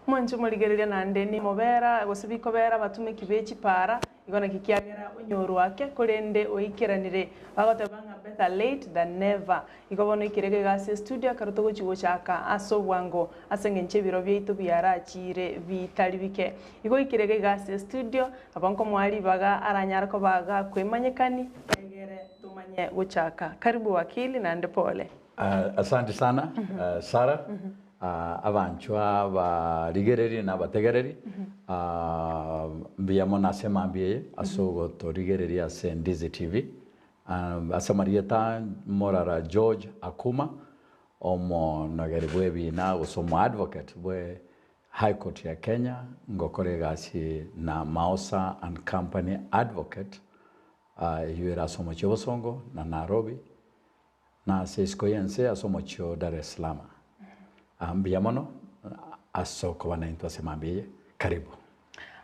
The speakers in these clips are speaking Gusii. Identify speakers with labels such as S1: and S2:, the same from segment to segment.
S1: Mwanche morigereria naende nimobera, gose bikobera abatumeki be chipara, igo naki kiagera onyorwa ake, korende oikeranire. Bagoteba ng'a better late than never. Igo bono ikire iga ase estudio ekero togochia gochaka ase obwango ase eng'encho ebiro biaito biarachire bitari bike. Igo ikire iga ase estudio, nabo nkomoa ribaga aranyare koba gakwemanyekani egere tomanye gochaka. Karibu wakili naende pole.
S2: Asante sana Sarah, abanchwa abarigereri na abategereri, mbuya mono ase emambia eye ase ogotorigereria ase Ndizi TV. Ase amarieta morara George Akuma, omonogeri bw'ebiina gose omoadvocate bwe High Court ya Kenya, ngokora egasi na Maosa and Company Advocate, eyio ere ase omochie o Bosongo na Nairobi, na ase isiko y'ense ase omochie o Dar es Salaam. Mbuya mono ase okoba naintwe ase mambia eye. Karibu.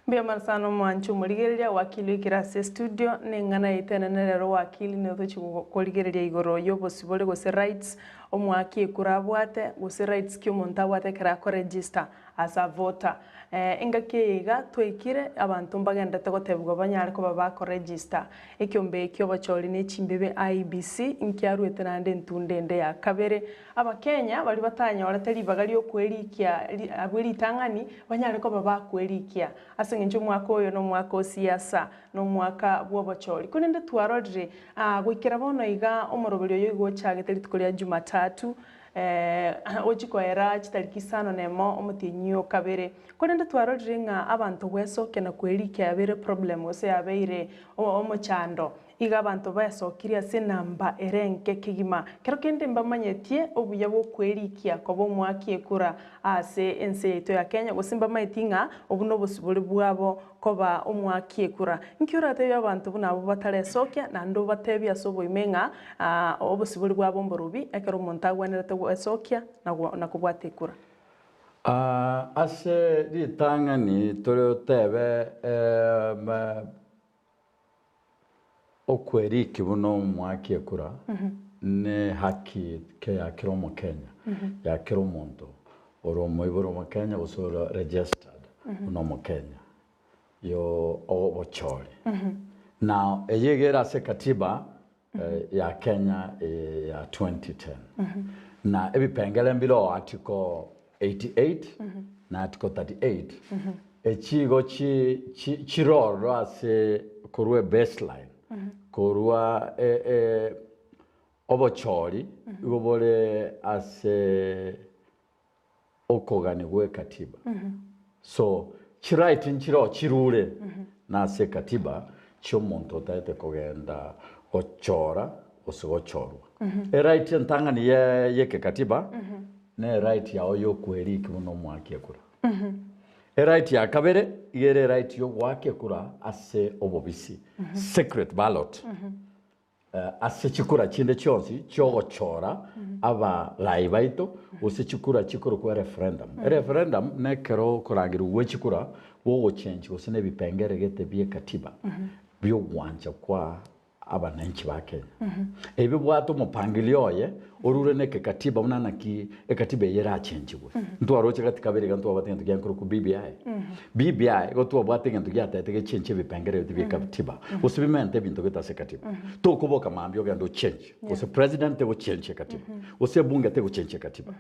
S1: Mbuya mono sana omwanchi omorigereria wakili oikire ase estudio neng'ana yaito enene rero wakili nigo tochi korigereria igoro yobosibore gose rights omwaki ekura abwate gose rights ki omonto abwate ekero ako register as a voter. Engaki eye iga twaikire abanto mbagenderete gotebigwa banyare koba bako register ekiombe ekio obochori ne chimbebe IEBC nkiaruete naende entunda ende ya kabere Abakenya baria batanyorete ribaga riokwerikia abwo ritang'ani banyare koba bakwerikia, ase engencho omwaka oyo nomwaka o siasa, na omwaka bw'obochori. Korende twarorire goikera bono iga omoroberi oyo igo ochagete rituko ria Jumatatu, ochia koera chitariki isano na emo omotienyi o kabere. Korende twarorire ng'a abanto gwesokia na kwerikia yabeire problem gose yabeire omochando. Iga abanto baesokirie ase enamba ere enke kegima. Kero kende mbamanyetie obuya bw'okwerikia koba omoaki ekura ase ense yaito ya Kenya, gose mbamaeti ng'a obwo nobosibore bwabo koba omoaki ekura. Nki oratebie abanto buna abwo bataresokia, naende obatebie ase oboime ng'a obosibore bwabo mborobi ekero omonto agwenerete gwesokia na kobwata ekura?
S2: Ase ritang'ani tore otebe Okweriki buna omoaki ekura ne haki ke ya kera omokenya, ya kera omonto ore omoibori omokenya gose ore registered buna omokenya yo obochori. Now eye iga ere ase katiba ya Kenya eye ya 2010. Na ebipengere mbire oo article 88 na article 38 echi igo chi chi chirororo ase korwa ebaseline korwa e e obochori igo bore ase okogania gwe katiba so chiright nchiroo chirure na ase ekatiba chiomonto otaete kogenda gochora gose gochorwa. Eright entang'ani ye yekekatiba ne eright yao yokweriiki buna omoaki ekura. Eright ya kabere iga ere eright yogoaka ekura ase obobisi, secret ballot. Ase chikura chinde chionsi chiogochora abarai baito, gose chikura chikorokwa ereferendum. Ereferendum nekero okorangerigwa gwe chikura gogochenchi gose nebipengere gete bie katiba biogwancha kwa abananchi ba Kenya. Ebi bibwate omopangilio oye orure ne ekekatiba buna naki ekatiba eye erachenchigwe. Ntwaroche gati kabere iga ntwabwate egento giankorokwa BBI. BBI igo twabwate egento giatete gechenche ebipengere ebio bie katiba gose bimente ebinto gete ase ekatiba. Tokoboka mambia ogende ochenche gose president tegochenchia ekatiba gose ebunge tegochenchia ekatiba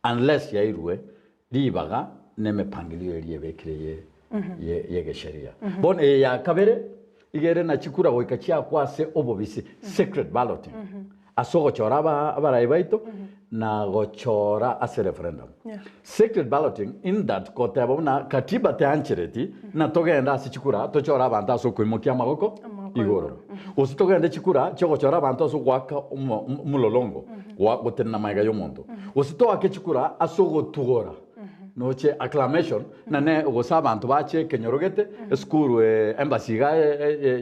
S2: unless yairwe ribaga na emepangilio eria ebekire ye ye yegesheria. Bono eye ya kabere iga ere na chikura goika chiakwa ase obobisi, secret balloting, ase ogochora aba abarai baito na gochora ase referendum.
S1: Yeah.
S2: Secret balloting in that goteba buna katiba teanchereti na togende ase chikura tochore abanto ase okoimokia amagoko
S1: Amagoko
S2: igoro.
S1: igoro.
S2: Gose togende chikura chiogochora abanto ase ogoaka omo omololongo gwa gotenena magega y'omonto. Gose toake chikura ase ogotugora noche acclamation na ne gose abanto bache ekenyoro gete esukuru embassy iga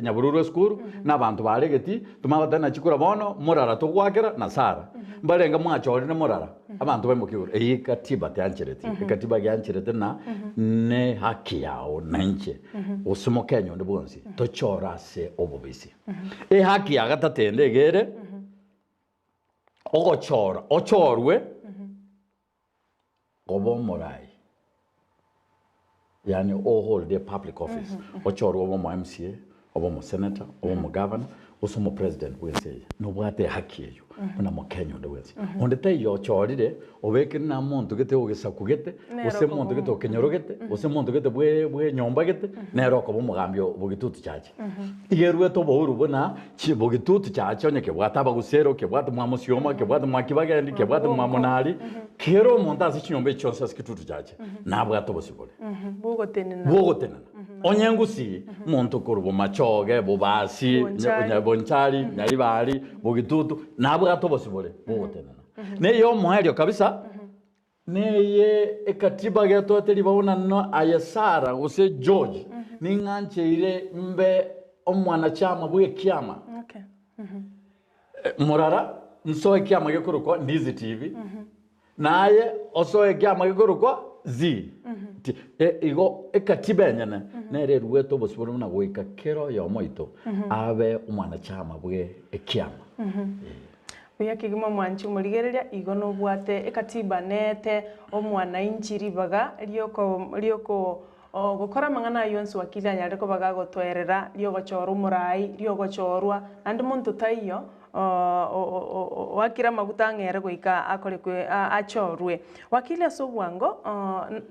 S2: Nyabururu esukuru na abanto bare egetii tomanye goteba chikura bono morara togoakera na Sarah mbarenge mwachorire morara abanto baimokia igoro eyio ekatiba teanchereti ekatiba geancherete na ne haki yao na inche gose mokenya onde bwonsi tochore ase obobisi. Ehaki ya gatato ende iga ere ogochora ochorwe. Koba omorai. Yaani o hold a public office, ochorwe obe omo MCA, obe omo senator, obe omo governor, gose omo president bwense eye, nobwate ehaki eywo buna mokenya onde bwensi. Onde taiyo ochorire obekire na monto gete ogesaku gete,
S1: Nere
S2: gose
S1: okoba
S2: monto gete
S1: omo-
S2: okenyoro gete, gose monto gete bwe bwe enyomba gete, nere okoba omogambi o bogitutu chache. Iga eruete obouru buna chi bogitutu chache onye kebwate abagusero, kebwate mwa Mosioma, kebwate mwa Kibagendi, kebwate mwa Monari, kera omonto ase chinyomba echi chionsi ase kitutu chache, nabwate obosibore
S1: Bw'ogotenena.
S2: bw'ogotenena. Onye ngusii, omonto korwa Bomachoge, Bobasi,
S1: Bonchari.
S2: Bonchari, Nyaribari, Bogitutu, nabwate obosibore bw'ogotenena. Neye omoerio kabisa, neye ekatiba getoete ribaga buna no aye Sarah gose George, ning'ancheire mbe omwanachama bw'ekiama.
S1: Okay.
S2: Morara, nsoe ekiama gekorokwa Ndizi TV, naye osoe ekiama gekorokwa Zii. Ti- e- Igo ekatiba enyene nere eruete obosibore buna goika kera oyomo oito abe omwanachama bwe ekiama.
S1: Buya kegima mwanche omorigereria, igo nobwate ekatiba neete omwanainchi ribaga rioko rioko gokora amang'ana ayio onsi wakili anyare koba gagotoerera, riogochora omorai, riogochorwa, naende monto taiyo oakire amaguta ang'ere goika akorekwe achorwe. Wakili ase obwango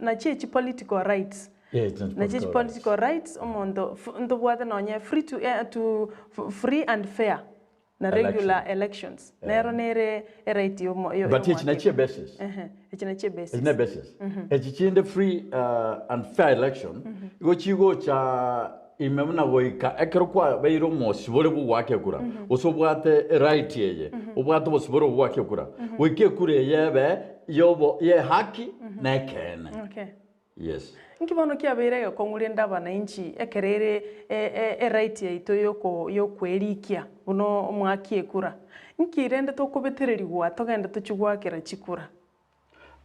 S1: nachie echi political rights, nachie echi political rights omonto ntobwate nonye free to to free and fair. Na regular elections nero nere eright yomo yo
S2: But echi nachio
S1: yomoakeri.
S2: ebasis.
S1: Ehe, echi nachio ebasis.
S2: Echi ne basis. Echi chinde free and fair election igo chigocha ime buna goika ekero kwabeire omosibore bwa ogoaka ekura gose obwate eright eye obwate obosibore obwo bwa goaka ekura goika ekura eye ebe yobo ye haki na ekeene.
S1: Okay.
S2: Yes.
S1: Inki bono kiabeire egekong'u rende abananchi ekero ere eright yaito yokwerikia buna omwaki ekura? Inki rende tokobetererigwa togende tochie goakera chikura?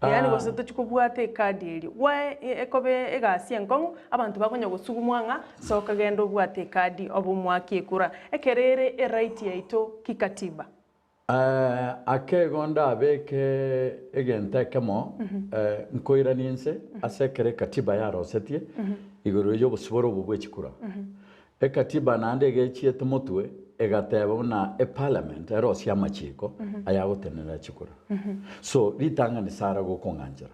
S1: Yaani gose tochie kobwata ekadi eria. Why ekoba egasi enkong'u abanto bakonya gosugumwa ng'a soka genda obwate ekadi obe omwaki ekura ekero ere eright yaito kikatiba?
S2: Ake igo ndabeke egento ekemo nkoiranie inse ase ekero ekatiba yarosetie igoro y'obosibore obo bwe chikura. Ekatiba naende egechiete motwe egateba buna eparliament erosie amachiko ayagotenenera chikura. So ritang'ani Sarah gokong'anchera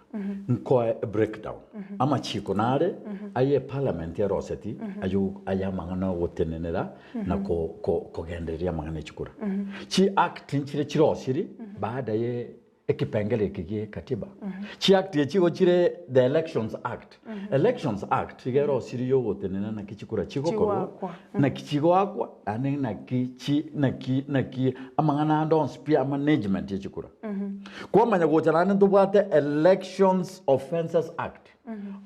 S2: nkoe ebreakdown amachiko nare aye eparliament eroseti ayo ayamang'ana ogotenenera na kogendereria amang'ana e chikura. Chi act nchire chirosiri baada ye ekipengere eke gie katiba. Chi act echi igo chire the Elections Act. Elections Act iga erosiri yogotenena naki chikura chigokorwa,
S1: Chigoakwa.
S2: naki chigoakwa, naende naki chi naki naki amang'ana ande onsi pi amanagement ye chikura. Kwamanya gocha naende ntobwate Elections Offences Act.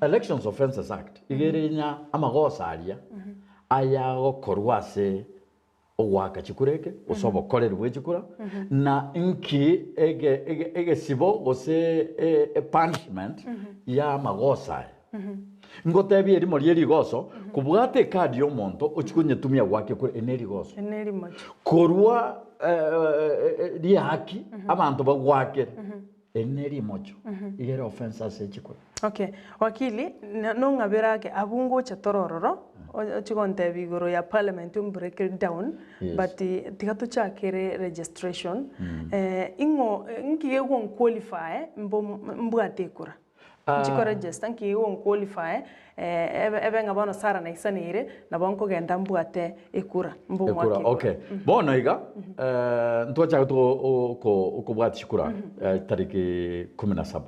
S2: Elections Offences Act iga ere ng'a amagoso aria ayagokorwa ase ogoaka chikura eke, gose obokoreri bwe chikura, na inki ege ege egesibo gose e epunishment ya amagoso aya. Ngotebie erimo rie rigoso, kobwata ekadi ya omonto ochie konyetumia goaka ekura, eri nerigoso.
S1: Eri nerimocho.
S2: Korwa riaki abanto bagoakere, eri nerimocho, iga ere offense ase chikura.
S1: Okay, wakili, nong'abere ake abwo ngocha tore ororo, ochie gontebia igoro ya parliament o break it down,
S2: Yes.
S1: but tiga tochakere registration, ing'o nki gegonqualify mbo mbwate ekura? Nchi ko register nki gegonqualify ebe ebe ng'a bono Sarah naisaneire, nabo nkogenda mbwate ekura, mbe
S2: Ekura,
S1: omwake ekura.
S2: okay. Bono iga, ntwachagete okobwata chikura tariki kumi na saba.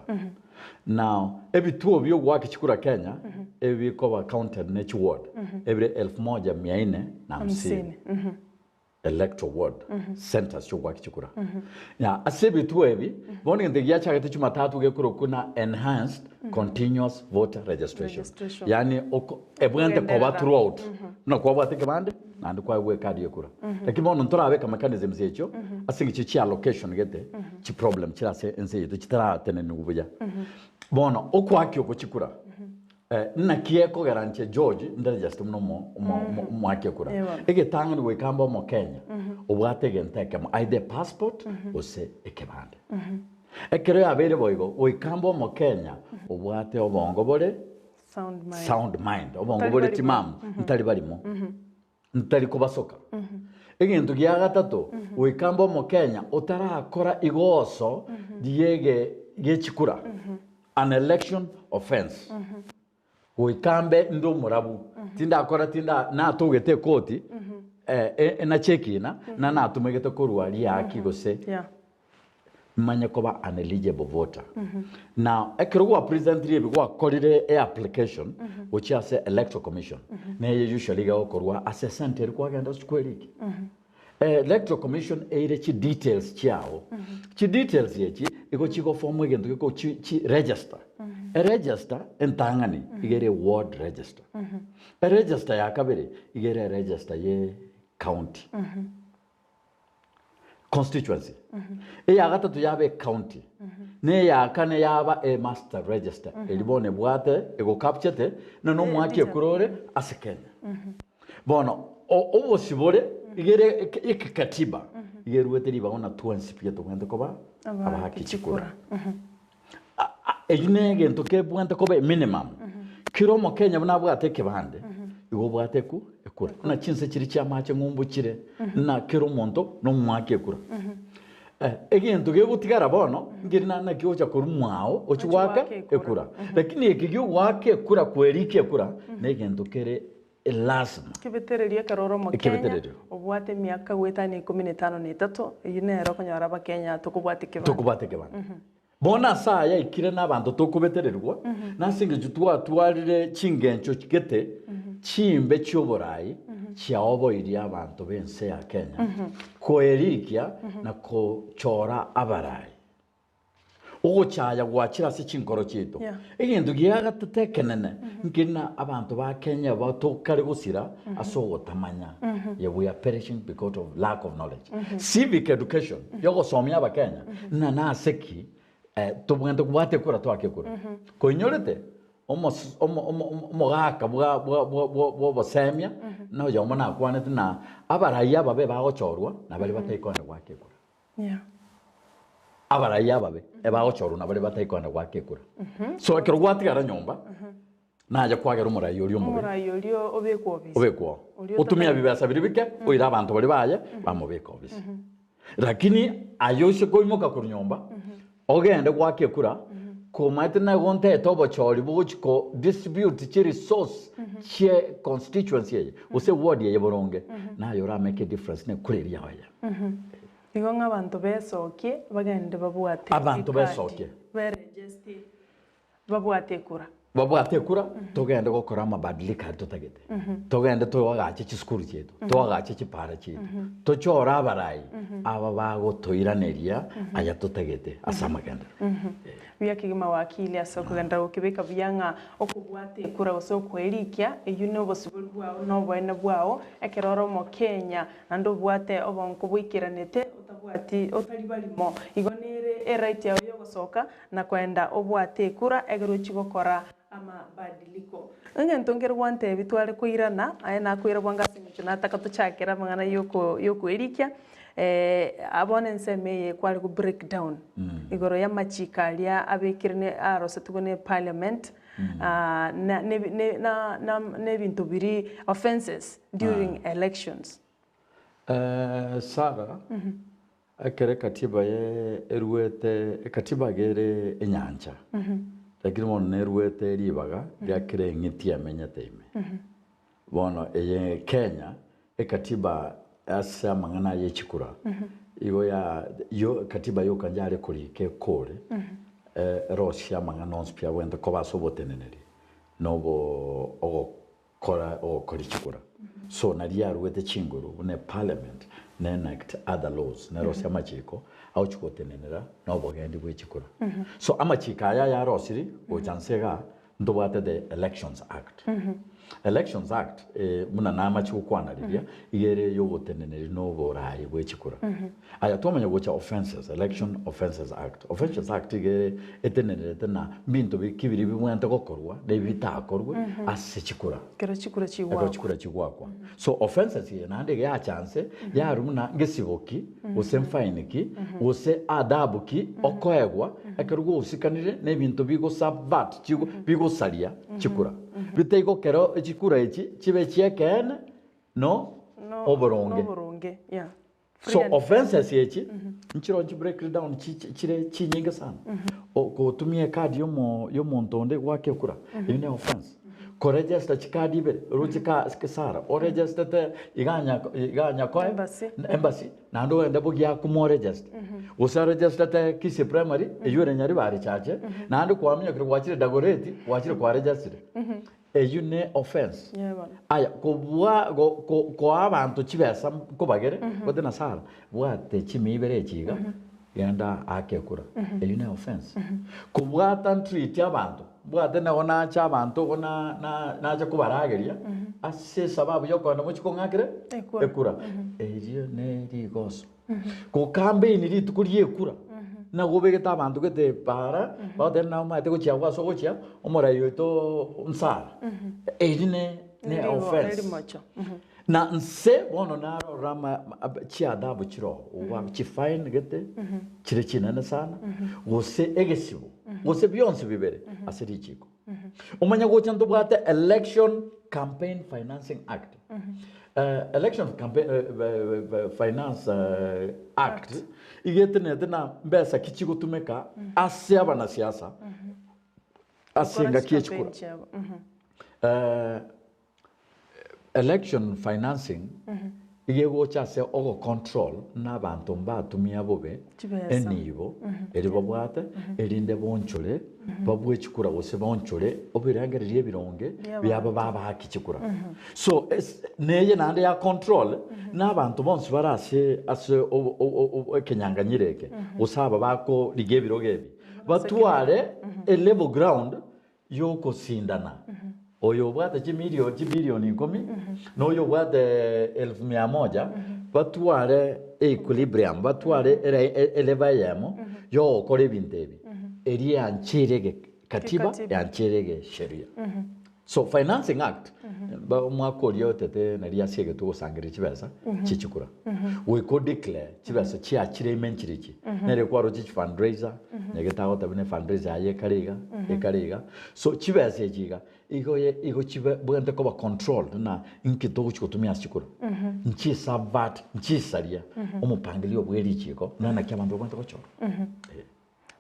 S2: Now, ebituo bi'ogoaka chikura Kenya ebikoba counted ne chiward ebire elfu moja mia ine na hamsini electoral ward centers chi'ogoaka chikura. Ya, ase ebituo ebi bono egento giachagete Jumatatu gekorokwa na enhanced continuous voter registration.
S1: Registration.
S2: Yaani oko ebwente koba
S1: Kogenderera.
S2: throughout buna kwabwate ekebande naende kwaegwa ekadi y'ekura. Lakini bono ntorabeka mechanisms echio ase eng'encho chia allocation gete chiproblem chire ase ense yaito chitaratenenigwa buya. Bono okoakia oko chikura naki ekogera inche George nderegister buna omo omo omo omoaki ekura.
S1: Eeh bono.
S2: Egetang'ani goika mbe omokenya obwate egento ekemo either epassport gose ekebande. Ekero yabeire boigo goika mbe omokenya obwate obongo bore.
S1: Sound mind.
S2: Sound mind, obongo
S1: Ntari
S2: bore
S1: barimo.
S2: timamu, ntari barimo. Ntari kobasoka. Egento gia gatato, goika mbe omokenya otarakora igoso riege giechikura, an election offense. Goika mbe inde omorabu, tindakora tinda natogete ekoti, enache ekina, na natumegete korwa riaki gose
S1: Yeah.
S2: manye koba an eligible voter. Now, ekero gwa presentire ebi gwakorire e application gochia ase Electoral Commission, neye usually iga egokorwa ase esenta eria kwagenda ase kweriki. Electoral Commission eire chi details chiago. Chi details echi igo chigoform egento geko chi chi register. Eregister entang'ani iga ere ward register. Eregister ya kabere iga ere eregister ye county. Constituency. Eya gatato yaba ecounty. Na eya kane yaba e master register. Eria bono ebwate egocapturete na nomwaki ekura ore ase Kenya. Bono obosibore iga ere ekekatiba iga eruete ribaga buna twensi pi tobwenerete koba abaaki chikura. Eyio negento kebwenerete koba eminimum. Kera omokenya buna abwate ekebande, igo obwate eku ekura. Buna chinse chiria chi'amache ng'umbu chire, na kera omonto nomoake ekura. Egento gegotigara bono, nkeri na naki ogocha korwa mwao ochie
S1: Ochie
S2: goaka
S1: goaka ekura.
S2: ekura. Lakini eke giogoaka ekura kwerikia ekura, negento kere elasima.
S1: Ekebetererio ekero ore Omokenya
S2: Ekebetererio.
S1: obwate emiaka goetania ikomi na etano na etato, eyio nere okonyora Abakenya tokobwata ekebande.
S2: Tokobwata ekebande. Bono ase aya aikire nabanto tokobetererigwa, na ase engencho twatwarire chingencho gete chimbe chi'oboraai chiaoboirie abanto b'ense ya Kenya koerikia na kochora abarai. Ogochaya gwachire ase chinkoro chiaito. Egento giagatete ekenene nkeri na abanto ba Kenya batokare gosira ase ogotamanya. Yeah, we are perishing because of lack of knowledge. Civic education yogosomia abakenya ng'a nase ki tobwenerete kobwata ekura toake ekura. Koinyorete omos- omo- omo- omo- omogaka bwa bwa bwa bwa bwobosemia na oyomo nakwanete na abarai ababe bagochorwa na baria batari kogenda goaka ekura.
S1: Yeah.
S2: Abarai ababe ebagochorwa na baria batari kogenda goaka ekura. So ekero gwatigara nyomba Naye kwagera omorai oria omobe.
S1: Omorai oria obekwe obisi.
S2: Obekwe oo.
S1: Oria
S2: Otumia
S1: ototari-
S2: bibesa biria bike, oire abanto baria baye, bamobeka obisi. Lakini aye ose koimoka korwa nyomba, ogende goaka ekura, komaete naye gontete obochori bogochi ko distribute chi resource chie constituency eye, gose ward eye boronge, naye ora make a difference na ekura eria yao eye.
S1: Igo ng'a abanto besokie, bagende babwate
S2: Abanto
S1: ekadi,
S2: besokie.
S1: beregeste. Babwate ekura.
S2: Babwate ekura, togende gokora amabadiliko aria totagete. Togende toagache chisukuru chiaito, toagache chipara chiaito, tochore abarai aba bagotoiraneria aya totagete ase amagenderero.
S1: Buya kegima wakili ase okogenderera gokebeka buya ng'a okobwata ekura gose okoerikia, eyio nobosibori bwao na oboene bwao ekero ore omokenya naende obwate obonko boikeranete otabwati otari barimo. Igo nere eright yao yogosoka na koenda obwate ekura ekero ochia gokora amabadiliko. Egento nkere gwantebia tware koirana, aye nakoira bwango ase eng'encho nataka tochakere amang'ana yoko yokoerikia, bono ensemo eye kware go break down igoro y'amachiko aria abekire ne arosetigwe ne parliament, na nebi ne na na na ebinto biria offences during elections.
S2: Sarah, Ekero ekatiba ye eruete, ekatiba iga ere enyancha, lakini bono neruete ribaga ria kera eng'iti emenyete ime. Bono eye Kenya, ekatiba ase amang'ana aye chikura, igo ya yo katiba yoka yare korika ekore, erosie amang'ana onsi pi abwenerete koba ase oboteneneri, na obo ogo. Kora ogokora chikura. So naria aruete chinguru buna eparliament na enact other laws nerosie amachiko agochia gotenenera na obogendi bwe chikura. So amachiko aya ayarosiri gocha nse igaa ntobwate the Elections Act. Elections Act buna namache gokwana riria iga ere yogoteneneria na oboraai bwe chikura. Aya twamanya gocha offences, Election Offences Act. Offences Act iga ere etenenerete na mbinto ki biria bibwenerete gokorwa na ebi bitakorwe ase chikura.
S1: Ekero chikura
S2: Ekero
S1: chigwakwa.
S2: chikura chigwakwa. So offences eye naende iga yacha nse, yarwa buna ngesibo ki, gose mfine ki, gose adabu ki okoegwa ekero gwausikanire na ebinto bigo subvert chigo bigo. gosaria chikura. Bitaigokera chikura echi chibe chi'ekeene no
S1: No
S2: oboronge.
S1: noboronge yeah.
S2: So
S1: Free and fair.
S2: offenses echi nchiro nchi break down chi- chi- chire chinyinge sana. Ogotumia ecard yomo yomonto onde goaka ekura, eyio ne offense. Koregister chicard ibere, roche ka Sara, oregistete iga nya iga Nyakoe,
S1: Embassy.
S2: embassy, naende ogende Bogiaku moregister. Gose oregistete Kisii Primary, eyio ere Nyaribari Church, naende kwaminyokire gwachire Dagoretti, gwachire kwaregistire. Eyio ne offense.
S1: Yeah, bono.
S2: Aya, kobua go- ko- koa abanto chibesa nkobagere, gote na Sara, bwate chimia ibere echi iga, genda ake ekura. Eyio ne offense. Kobwata ntreat abanto, mbwate nabo nache abanto igo na- na- nacha kobarageria, ase esababu ya okogenda mochie kong'akera
S1: Ekura.
S2: ekura. Erio ne rigoso. Gokambeini rituko ri'ekura, nabo obegete abanto gete para, bagoteba naye omanyete gochia agwo ase ogochia, omorai oito nsara. Eri ne ne
S1: Nerigo-
S2: offense.
S1: nerimocho.
S2: Na nse bono narora ama ab- chiadabu chiroo, ogoaka chifine gete, chire chinene sana, gose egesibo, gose bionsi bibere ase richiko. Omanye gocha ntobwate Election Campaign Financing Act. Election Campaign Finance Act iga etenenete na mbesa ki chigotumeka ase abanasiasa ase engaki ye chikura. Election financing iga egocha ase ogo control na abanto mbatumia bobe
S1: Chibesa.
S2: enibo eri babwate erinde bonchore babue chikura gose bonchore obirengererio ebironge
S1: Bi'abanto.
S2: biabo babaaki chikura. So es neye naende ya control na abanto bonsi bare ase ase obo o- o- ekenyanganyiro eke gose aba bakorigia ebirogo ebi batware e level ground y'ogosindana, oyo obwate chimilioni chibilioni ikomi, na oyo obwate elfu mia moja, batware equilibrium, batware ere eleva eyemo yogokora ebinto ebi, eria eancheire ege katiba,
S1: Kikatiba.
S2: eancheire ege sheria. So Financing Act, ba omwaka oria otete nari asiegetwe gosangereria chibesa chie chikura. Goika o declare chibesa chiachire ime nchire echi, nere kwaroche chi fundraiser, Nyagete agoteba ne fundraiser yaye ekare iga, ekare iga. So chibesa echi iga, igo ye igo chibe bwente koba controlled na inki togochi gotumia ase chikura. Nchisavert, nchisaria omopangilio bwe richiko, na naki abanto babwenerete gochora. Eh.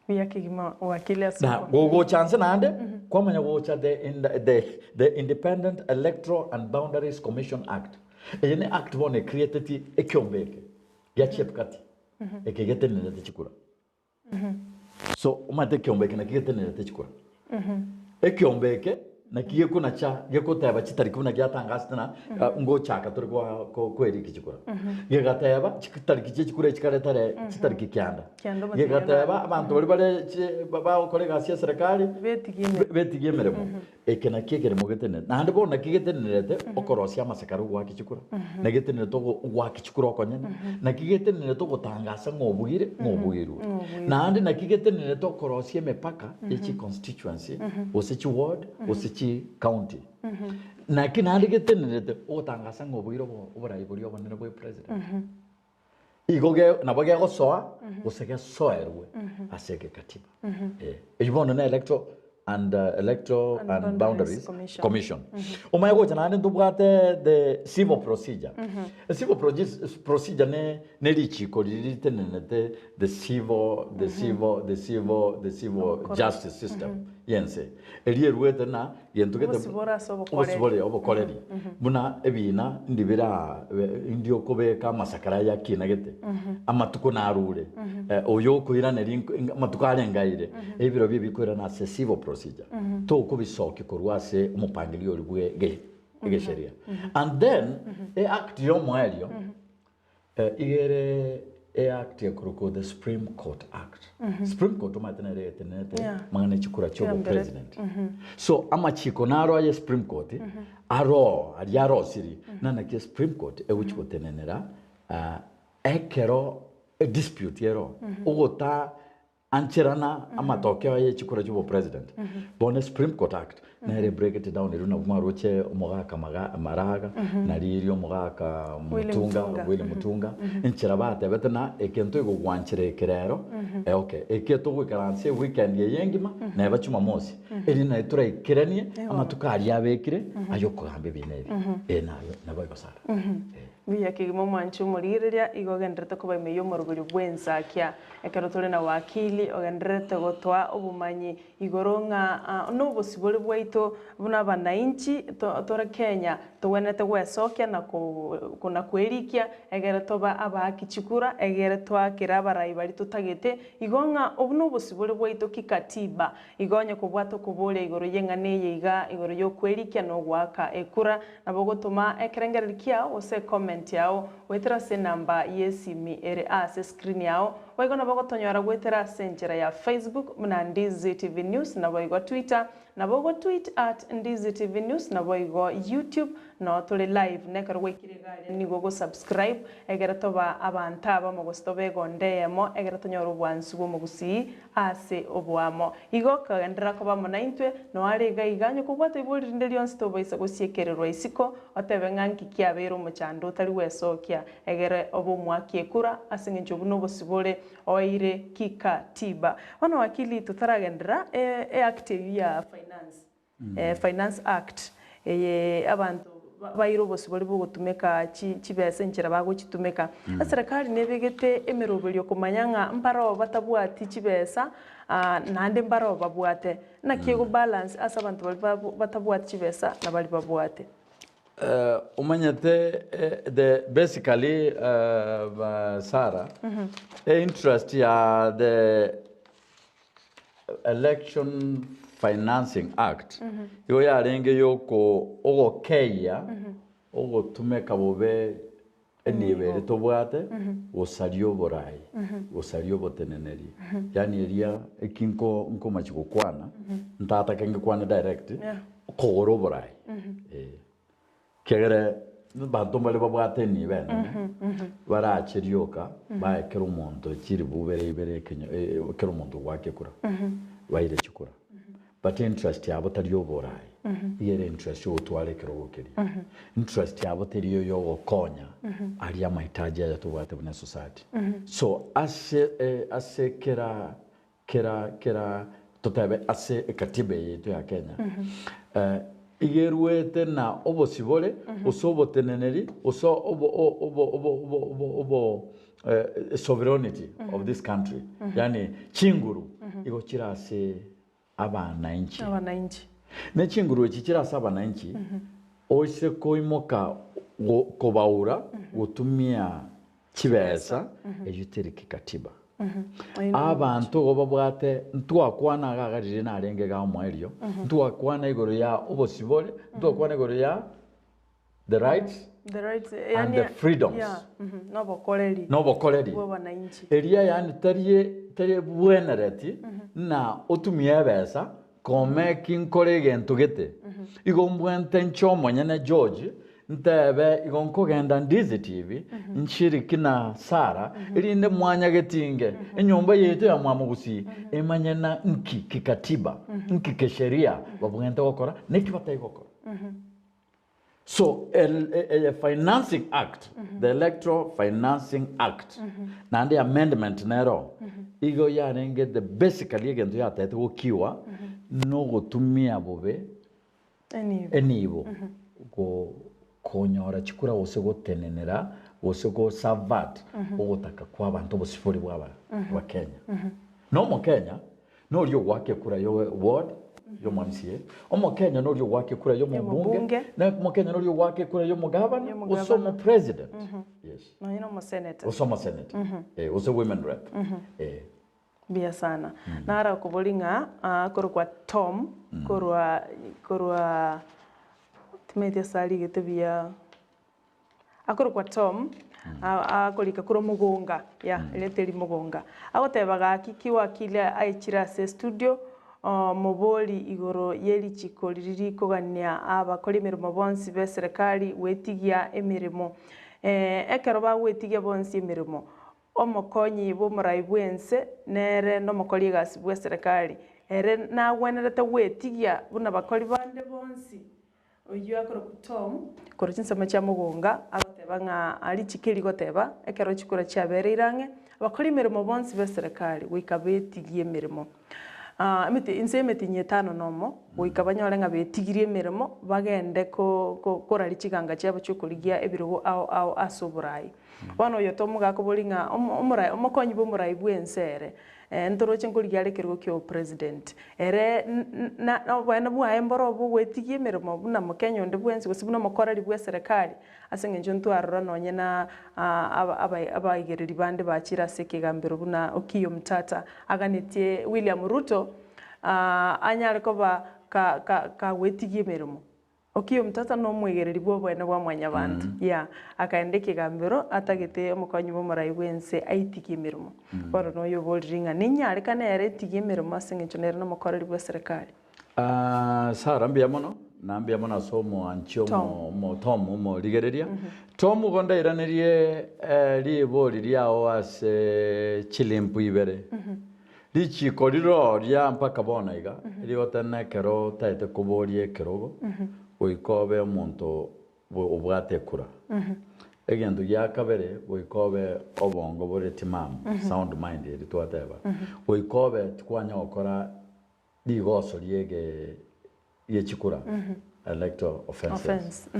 S1: Buya kegima wakili ase
S2: Na
S1: oko.
S2: gogocha nse naende, kwamanya gocha the, in the, the Independent Electoral and Boundaries Commission Act. Eye ne act bono ecreateti ekiombe eke gia Chebukati, eke getenenerete chikura. So omanyete ekiombe eke naki getenerete chikura. Ekiombe eke naki gekonacha gekoteba chitariki buna giatangasete na ngochaka tore kwa koeriki chikura. Gegateba chitariki chie chikura echi kare tare chitariki kianda.
S1: Kianda omotienyi
S2: Gegateba abanto baria bare chi bagokora egasi ya serikali
S1: Betigie emeremo.
S2: betigie emeremo. Eke nakio ekeremo getenerete. Naende bono naki getenerete okorosia amasakara ogoaka chikura, na getenerete ogo ogoaka chikura okonyene, naki getenerete ogotangasa ng'a obugire ng'a obugirwe. Naende naki getenerete okorosia emepaka ye chiconstituency, gose chiward, gose chicounty. Naki naende getenerete ogotangasa ng'a obugire obo oborai boria obonene bwa epresident. Igo ge nabo gegosoa gose gesoerwe ase egekatiba. Eh, eyio bono ne Electoral and Electoral
S1: And
S2: and
S1: Boundaries
S2: Boundaries
S1: Commission.
S2: Commission. Omanye gocha naende ntobwate the civil procedure. Civil procedure ne ne richiko riria ritenenete the civil the civil the civil the civil justice system yense. Eria eruete na Gento gete
S1: Obosibore ase obokoreri.
S2: obosibore obokoreri buna ebiina ndi bira ndi okobeka amasakara aya akina gete amatuko narure eh, oyo okoiraneria inko- inga- amatuko arengaire ebiro bie bikoirana ase civil procedure tokobisokia korwa ase omopangilio oria bwe ge egesheria and then e act ya omoerio Iga ere eact ekorokwa the Supreme Court Act. Supreme Court omanyete nere etenenete
S1: Yeah.
S2: amang'ana echikura chia
S1: Chia mbere.
S2: obopresident. So amachiko naro aye Supreme Court aro aria arosiri na naki Supreme Court egochi gotenenera ah, ekero edispute ero ogota. Ancherana amatokeo aye chikura chia obopresident. Bono Supreme Court Act nere break it down erio nabwo mwaroche omogaka maga Maraga na riria omogaka
S1: Willy
S2: Mutunga
S1: Mutunga.
S2: Willy Mutunga enchera batebete na egento egogwanchera eke rero eh okay eke togoikaransa eweekend eye engima neba jumamosi erio naye toraikeranie amatuko aria abekire aye okogamba ebina ebi eh naye nabo egosara eh.
S1: Mbuya kegima omwanche omorigereria igo ogendererete koba ime y'omoroberio bw'ensakia. Ekero tore na wakili ogendererete gotoa obomanyi igoro ng'a nobosibore bwaito buna abanainchi tore Kenya togwenerete gwesokia na na kwerikia egere tobe abaaki chikura egere toakere abarai baria totagete igo ng'a obu nobosibore bwaito kikatiba. Igo onye kobwata okoboria igoro y'eng'ana eye iga igoro y'okwerikia na ogoaka ekura, nabo ogotoma ekerengererio kiao gose ecomment yao goetera ase enamba y'esimi ere ase escreen yao. Boigo nabo ogotonyora goetera ase enchera ya Facebook buna Ndizi TV News naboigo Twitter nabo ogotweet at Ndizi TV News naboigo YouTube noo tore live nekero gwaikire iga aria nigo ogosubscribe egere toba abanto abamo gose tobe egonda eyemo egere tonyore obwansu bw'omogusii ase oboamo. Igo okagenderera koba amo naintwe, noare iga iga, onye kobwate ibori rinde rionsi tobaisa gosiekererwa isiko, otebe ng'a nki kiabeire omochando otari gwesokia, egere obe omoaki ekura, ase engencho buna obosibore oeire kikatiba. Bono wakili totaragenderera, eact eyio ya finance. Finance Act, eye abanto baire obosibore bwogotumeka chibesa enchera bagochitumeka. Eserekari nebegete emeroberio komanya ng'a mbaroo batabwati chibesa naende mbaroo babwate. Naki ego balance ase abanto baria batabwati chibesa na baria babwate.
S2: Omanyete the basically Sarah, e interest ya the Election Financing Act igo yarenge yoko ogokeyia ogotumeka bobe enibo eria tobwate gosaria oborai, gosaria oboteneneri. Yaani eria eki nko nkomachi gokwana ntatake ngekwane direct, kogora oborai eh. Ekiagera abanto mbare babwate enibo enene, barache rioka bae kera omonto chiribu ibere ibere ekenyo kera omonto ogoaka ekura, baire chikura. But interest yabo tari oboraai, iga ere interest yogotwara ekerogo keria. Interest yabo teri eyogokonya aria amahitaji aya tobwate buna esociety. So ase ase kera Kera kera totebe ase ekatiba eye yaito ya Kenya, iga eruete na obosibore gose oboteneneri gose obo obo obo obo obo obo sovereignty of this country, yaani chinguru igo chire ase abananchi.
S1: Abananchi.
S2: Ne chinguru echi chire ase abananchi, oise koimoka kobaura gotumia chibesa, eyio teri kikatiba. Abanto igo babwate, ntwakwana iga iga riria narenge iga omoerio, ntwakwana igoro ya obosibore, ntwakwana igoro ya the rights
S1: The rights,
S2: and
S1: yani,
S2: the freedoms.
S1: yeah, nobokoreri
S2: Nobokoreri.
S1: bwa abananchi.
S2: Eria yaani tari tari bwenereti na otumie ebesa komeki nkore egento gete. Igo mbwente inche omonyene George ntebe igo nkogenda Ndizi TV nshiriki na Sarah erinde mwanyagetinge enyomba yaito ya Mwamogusii emanye na nki kikatiba nki kisheria babwente gokora neki batai gokora. So eye Financing Act, the Electoral Financing Act, naende amendment nero, igo yarenge the basically egento yatagete gokiwa nogotumia bobe
S1: Enibo.
S2: enibo go konyora chikura gose gotenenera gose go subvert ogotaka kwa abanto obosibore bwa aba Abakenya. Na omokenya Noria ogoaka ekura ya ward y'omo MCA, omokenya noria ogoaka ekura y'omobunge,
S1: Y'omobunge.
S2: na omokenya noria ogoaka ekura y'omogavana gose
S1: Y'omogavana.
S2: omopresident. Yes.
S1: Nonye na omosenator.
S2: Gose omosenator. Eh, gose women rep. Eh.
S1: Mbuya sana. Nara okobori ng'a ah, korokwa Tom korwa korwa timanyeti ase arigete buya. Akorokwa Tom, akorika korwa Mogonga, yeah, erieta eri Mogonga. Agoteba gaki ki wakili aichire ase estudio, mobori igoro ye richiko riria rikogania abakori emeremo bonsi b'eserekari gwetigia emeremo. Ekero bagwetigia bonsi emeremo. Omokonyi bw'omorai bw'ense nere nomokori egasi bw'eserekari, ere nagwenerete gwetigia buna bakori bande bonsi. Oyio akorokwa Tom, korwa chinsemo chia mogonga, agoteba ng'a richiko eri goteba, ekero chikura chiabereire ang'e, abakori emeremo bonsi b'eserekari goika betigie emeremo. Emeti inse y'emetienyi etano nomo, goika banyore ng'a betigirie emeremo, bagende ko ko koraria chiganga chiabo chi'okorigia ebirogo ao ao ase oborai. Bono oyo Tom gakoboria ng'a omo omorai omokonyi bw'omorai bw'ense ere, ntoroche nkorigia are ekerogo kia obopresident. Ere na oboene bwaye mboro obo ogwetigia emeremo buna mokenya onde bwensi gose buna omokoreri bw'eserekari, ase eng'encho ntwarora nonye na abaigereri bande bachire ase ekegambero buna Okiya Omtata aganetie William Ruto anyare koba kagwetigia emeremo. Okiya Omtata nomoigereri bw'oboene bwa mwanyabanto, yeah, akaenda ekegambero atagete omokonyi bw'omorai bw'ense aitigie emeremo. Bono noyo oborire ng'a ninyarekane ere etigie emeremo ase eng'encho nere nomokoreri bw'eserekari.
S2: Sarah mbuya mono, na mbuya mono ase omwanchi omo omo Tom omorigereria. Tom igo ndairanerie ribori riao ase chilimpu ibere. Richiko riro ria mpaka bono iga rigotena ekero otaete koboria ekerogo goika obe omonto obwate ekura. Egento gia kabere goika obe obongo bore timamu, sound mind eri twateba. Goika obe tikwanya gokora rigoso riege rie chikura, electoral offences.
S1: Offense.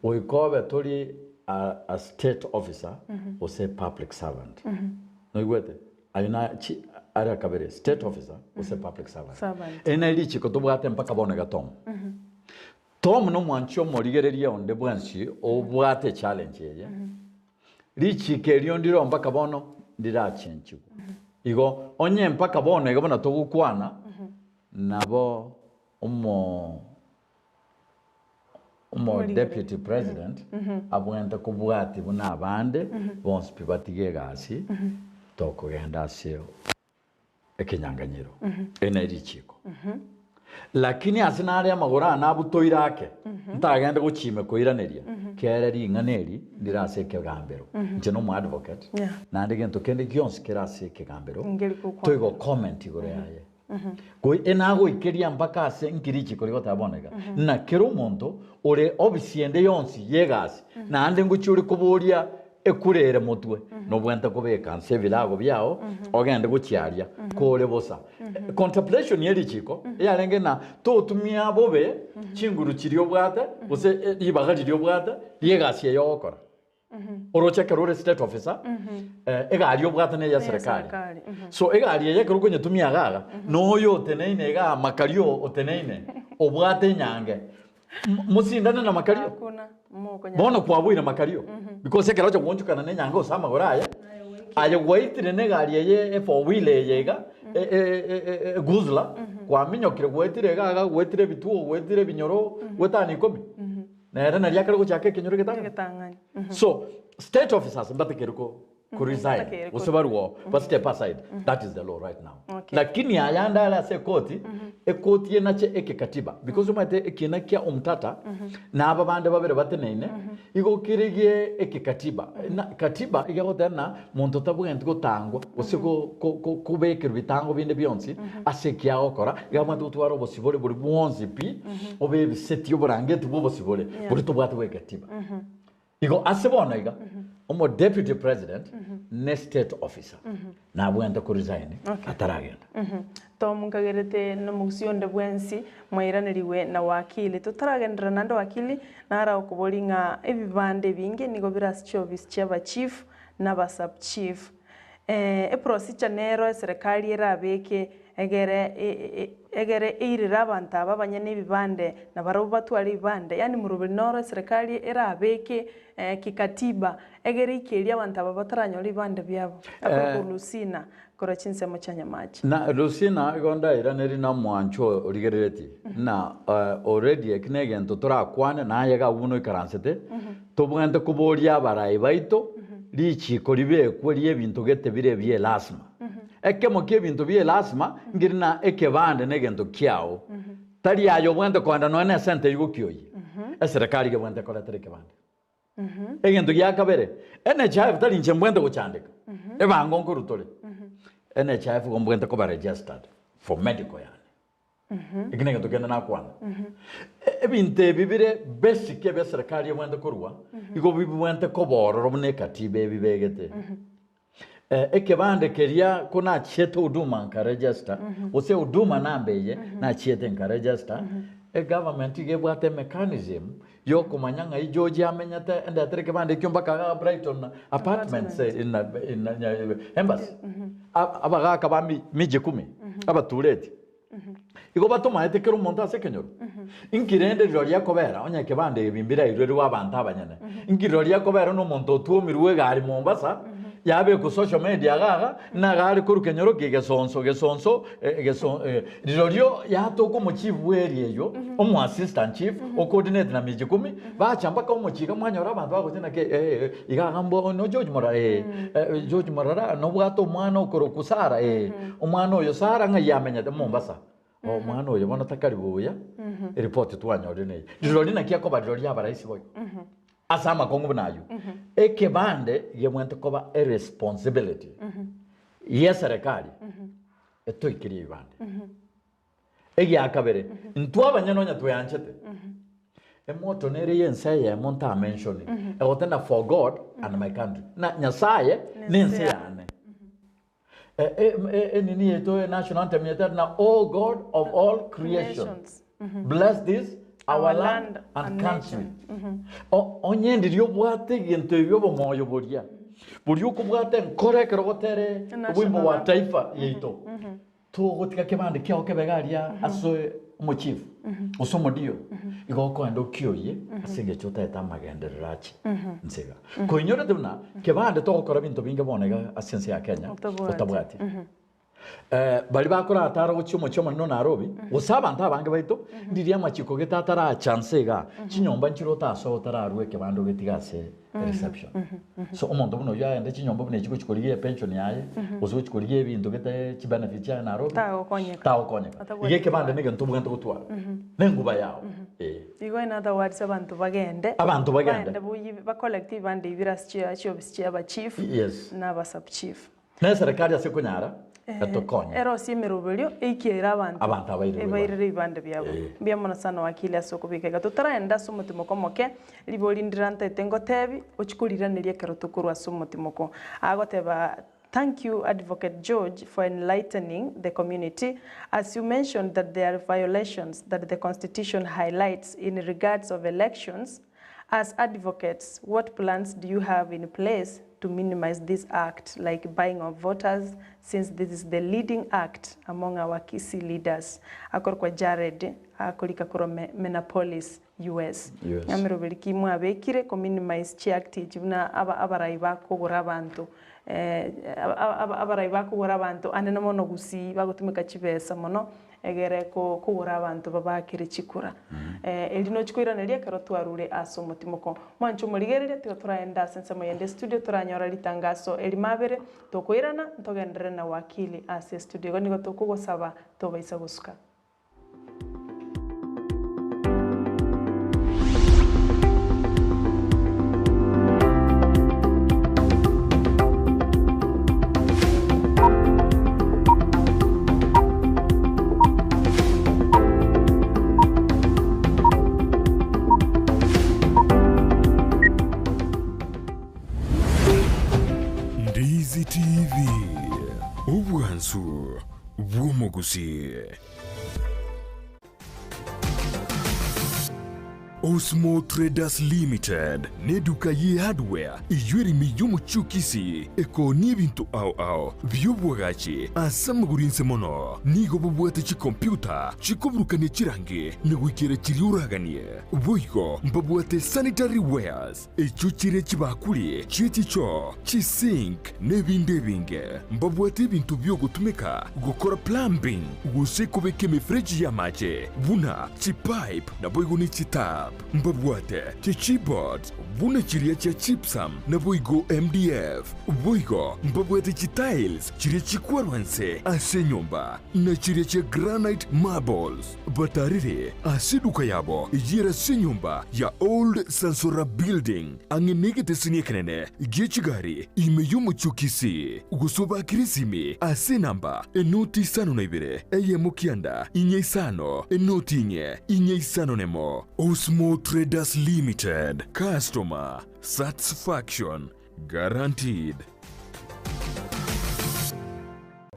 S2: Goika obe tori a, a state officer gose public servant. Noigwete? Ayo na chi are akabere state officer gose public servant.
S1: Servant.
S2: Eri nari richiko tobwate mpaka bono iga Tom. Tom nomwanchi omorigereria onde bwensi obwate echallenge eye. Richiko erio ndiro mpaka bono ndirachenchigwe. Igo onye mpaka bono iga buna togokwana, nabo omo omo deputy president abwenerete kobwatia buna abande bonsi pi batige egasi tokogenda ase ekenyanganyiro. Eri nari richiko. Lakini ase nare amagoro ane abutoire ake, ntagende gochia ime koiraneria, kere ring'ana eri ndire ase ekegambero. Inche nomo advocate,
S1: Yeah.
S2: naende gento kende gionsi kere ase ekegambero,
S1: Ngeri gokwana.
S2: toigo comment igoro yaye. Goi enagoikeria mpaka ase nki richiko rigoteba bono iga, ng'a kera omonto ore ofisi ende yonsi y'egasi, naende ngochia ore koboria Ekura ere motwe, nobwenerete kobeka nse ebilago biao, ogende gochia aria, kore bosa. Contemplation ye richiko eyarenge ng'a totumia bobe chinguru chiria obwate, gose ribaga riria obwate ri'egasi eye ogokora. Oroche ekero ore state officer, egari obwate neye serikali. So egari eye ekero okonyetumia iga iga, noyo oteneine igaa amakario oteneine, obwate enyange, Mosindane na makario.
S1: Hakuna mokonyara.
S2: Bono kwaboire makario. Because ekero ocha gwonchokana na enyange ase amagoro aye, aye gwaitire na egari eye e four wheel eye iga, e- e- e- e- e guzzler, kwaminyokire gwaetire iga iga, gwaetire ebituo, gwaetire ebinyoro, gwetana ikomi. Nere nari akare gochaka ekenyoro egetang'ani.
S1: Egetang'ani.
S2: So, state officers mbatekerwe ko ku resign
S1: Mbatekerwe
S2: gose barwe oo, ba step aside, that is the law right now.
S1: Okay.
S2: Lakini ayande are ase ekoti, ekoti enache ekekatiba because omanyete ekiina kia omtata na aba bande babere bateneine, igo kere gie ekekatiba. Na katiba iga egoteba ng'a monto tabwenereti gotangwa gose go- ko- ko- kobekerwa bitango binde bionsi ase eki agokora, iga abwenerete gotwara obosibore boria bwonsi pi, obe ebiseti oborangeti bwa obosibore boria tobwate bwa ekatiba. Igo ase bono iga, omo deputy president ne state officer nabwenerete ko resign ataragenda.
S1: Tom nkagerete nomogusii onde bwensi mwairanerigwe na wakili. Totaragenderera naende wakili nara okobori ng'a ebibanda ebinge nigo bire ase chiofisi chia aba chief na aba sub chief. Eprocedure nero eserekari erabeke egere egere eirere abanto aba abanyene ebibande na barabwo batware ebibande, yaani moroberi noro eserekari erabeke kikatiba egere ikerie abanto aba bataranyora ebibande biabo. Akorokwa Lucina korwa chinsemo chia Nyamache.
S2: Na Lucina igo ndairaneri na omwancho origereretie na already eki negento torakwane naye iga abwo buna oikaransete Tobwenerete koboria abarai baito richiiko ribekwe ri'ebinto gete bire bie lasima. Ekemo ki'ebinto bie lasima nkeri na ekebande na egento kiao. Tari aye obwenerete koenda nonya ne esente eyio gokioyia. Eserekari iga ebwenerete ekoretere ekebande. Egento gia kabere, NHIF tari inche mbwente gochandeka, ebango nkorwa tore. NHIF igo mbwente koba registered for medical yane. Eki negento kende nakwana. Ebinto ebi bire basic ebia eserekari ebwente korwa, igo bibwente koba ororo buna ekatiba ebibegete. Ekebande keria ko nachiete huduma nka register, gose huduma namba eye nachiete nka register, egovernment iga ebwate emechanism yokomanya ng'ai George amenyete endetere ekebande ekio mpaka igaa Brighton apartments in in embassy. Abagaka ba miji kumi abatureti. Igo batomaete kera omonto ase ekenyoro. Inki rende rirorio akobera onye ekebande ebi mbirairwerwe abanto abanyene? Inki rirorio akobera na omonto otwomirwe egari Mombasa, yabekwa social media iga iga, nigo are korwa kenyoro ki gesonso gesonso geso rirorio yatoka omochief bwe area eywo, omo assistant chief, o coordinate na miji kumi, bacha mpaka omochie iga mwanyora abanto bagocha naki iga iga mbo no George Morara eh, George Morara nobwate omwana okorokwa Sarah eh. Omwana oyo Sara ng'ai amenyete? Mombasa. Omwana oyo bono takari buya, eripoti twanyorire neye. Rirori naki akoba rirori abaraisi boigo. Ase amakong'u buna ayio. Ekebande gebwente koba eresponsibility yeserekari etoikerie ebibande. Egiakabere, intwe abanyene onye tweanchete, emoto nere y'ense eyemo ntamenshoni, egotenda for God and my country, na Nyasaye na ense yane. Enini yaito e national anthem yaito na O God of all creation, bless this our land and country. Onye ndiria obwate egento ebio obomoyo boria, boria okobwata enkoro ekero ogotere obwimbo bwa taifa yaito, togotiga kebande kiao kebe iga aria ase omochief gose omodio, igo okoenda okioyie ase engencho otaete amagenderero ache inse iga. Koinyorete buna kebande togokora binto binge bono iga ase ense ya Kenya otabwati. Baria bakoratara gochia omochie omonene o Nairobi, gose abanto abange baito, ndiria amachiko gete ataracha nse igaa, chinyomba nchire otasoe otararue ekebande ogetige ase reception. So omonto buna oyio aende chinyomba buna echi gochia korigia epension yaye, gose gochia korigia ebinto gete chibenefits chiaye Nairobi,
S1: Tagokonyeka.
S2: tagokonyeka.
S1: Atabwati
S2: Iga ekebande na egento obwenerete gotwara, na enguba yao, eh.
S1: Igo in other words abanto bagende.
S2: Abanto bagende.
S1: Bagende boyie ba collect ebibande ebi bire ase chi chiofisi chia aba chief,
S2: Yes.
S1: na aba sub chief.
S2: Na eserekari ase ekonyara etokonye.
S1: Erosie emeroberio eikeire abanto
S2: Abanto abairerwe ebibande.
S1: ebairere ebibande biabo.
S2: Eh.
S1: Mbuya mono sana wakili ase okobeka iga. Totaraenda ase omotimoko omoke, ribori ndirantaete ngotebi, ochie koriraneria ekero tokorwa ase omotimoko. Agoteba Thank you Advocate George for enlightening the community as you mentioned that there are violations that the constitution highlights in regards of elections, as advocates what plans do you have in place to minimize this act like buying of voters since this is the leading act among our Kisii leaders akorokwa Jared akorika korwa Menapolis US.
S2: US.
S1: Ameroberi ki mwabekire ko minimize chiact echi buna aba abarai bakogora abanto eh, abarai bakogora abanto anene mono gusii bagotumeka chibesa mono egere ko kogora abanto babakere chikura. Erio nochi koiraneria ekero twarure ase omotimoko. Mwanche omorigereria tiga toraende ase ensemo yende estudio toranyora ritangaso erimo abere tokoirana ntogenderere na wakili ase estudio. Igo nigo tokogosaba tobaisa gosuka.
S3: Ndizi TV, obwansu bw'omogusii. Osmo Traders Limited neduka ye hardware eyio ere ime y'omochie o Kisii ekoonia ebinto ao ao bi'obwagachi ase amagoro inse mono. Nigo bobwate chikompiuta chikoburukania chirangi na goikera chiria oraganie. Boigo mbabwate sanitary wares echio chire chibakuri chie chichoo, chisink, na ebinde ebinge. Mbabwate ebinto bi'ogotumeka gokora plumbing gose kobeka emefereji y'amache buna chipipe naboigo ne chitap. Mbabwate chichipboards buna chiria chia gypsum naboigo MDF. Boigo mbabwate chitiles chiria chikwarwa nse ase enyomba, na chiria chia granite marbles. Batarire ase eduka yabo eyio ere ase enyomba ya Old Sansora Building, ang'e negeteseni ekenene gie chigari ime y'omochie o Kisii. Gose obakere esimi ase enamba enoti isano na ibere, eyemo kianda, inye isano, enoti inye, inye isano nemo. Osmo Traders Limited, Customer Satisfaction Guaranteed.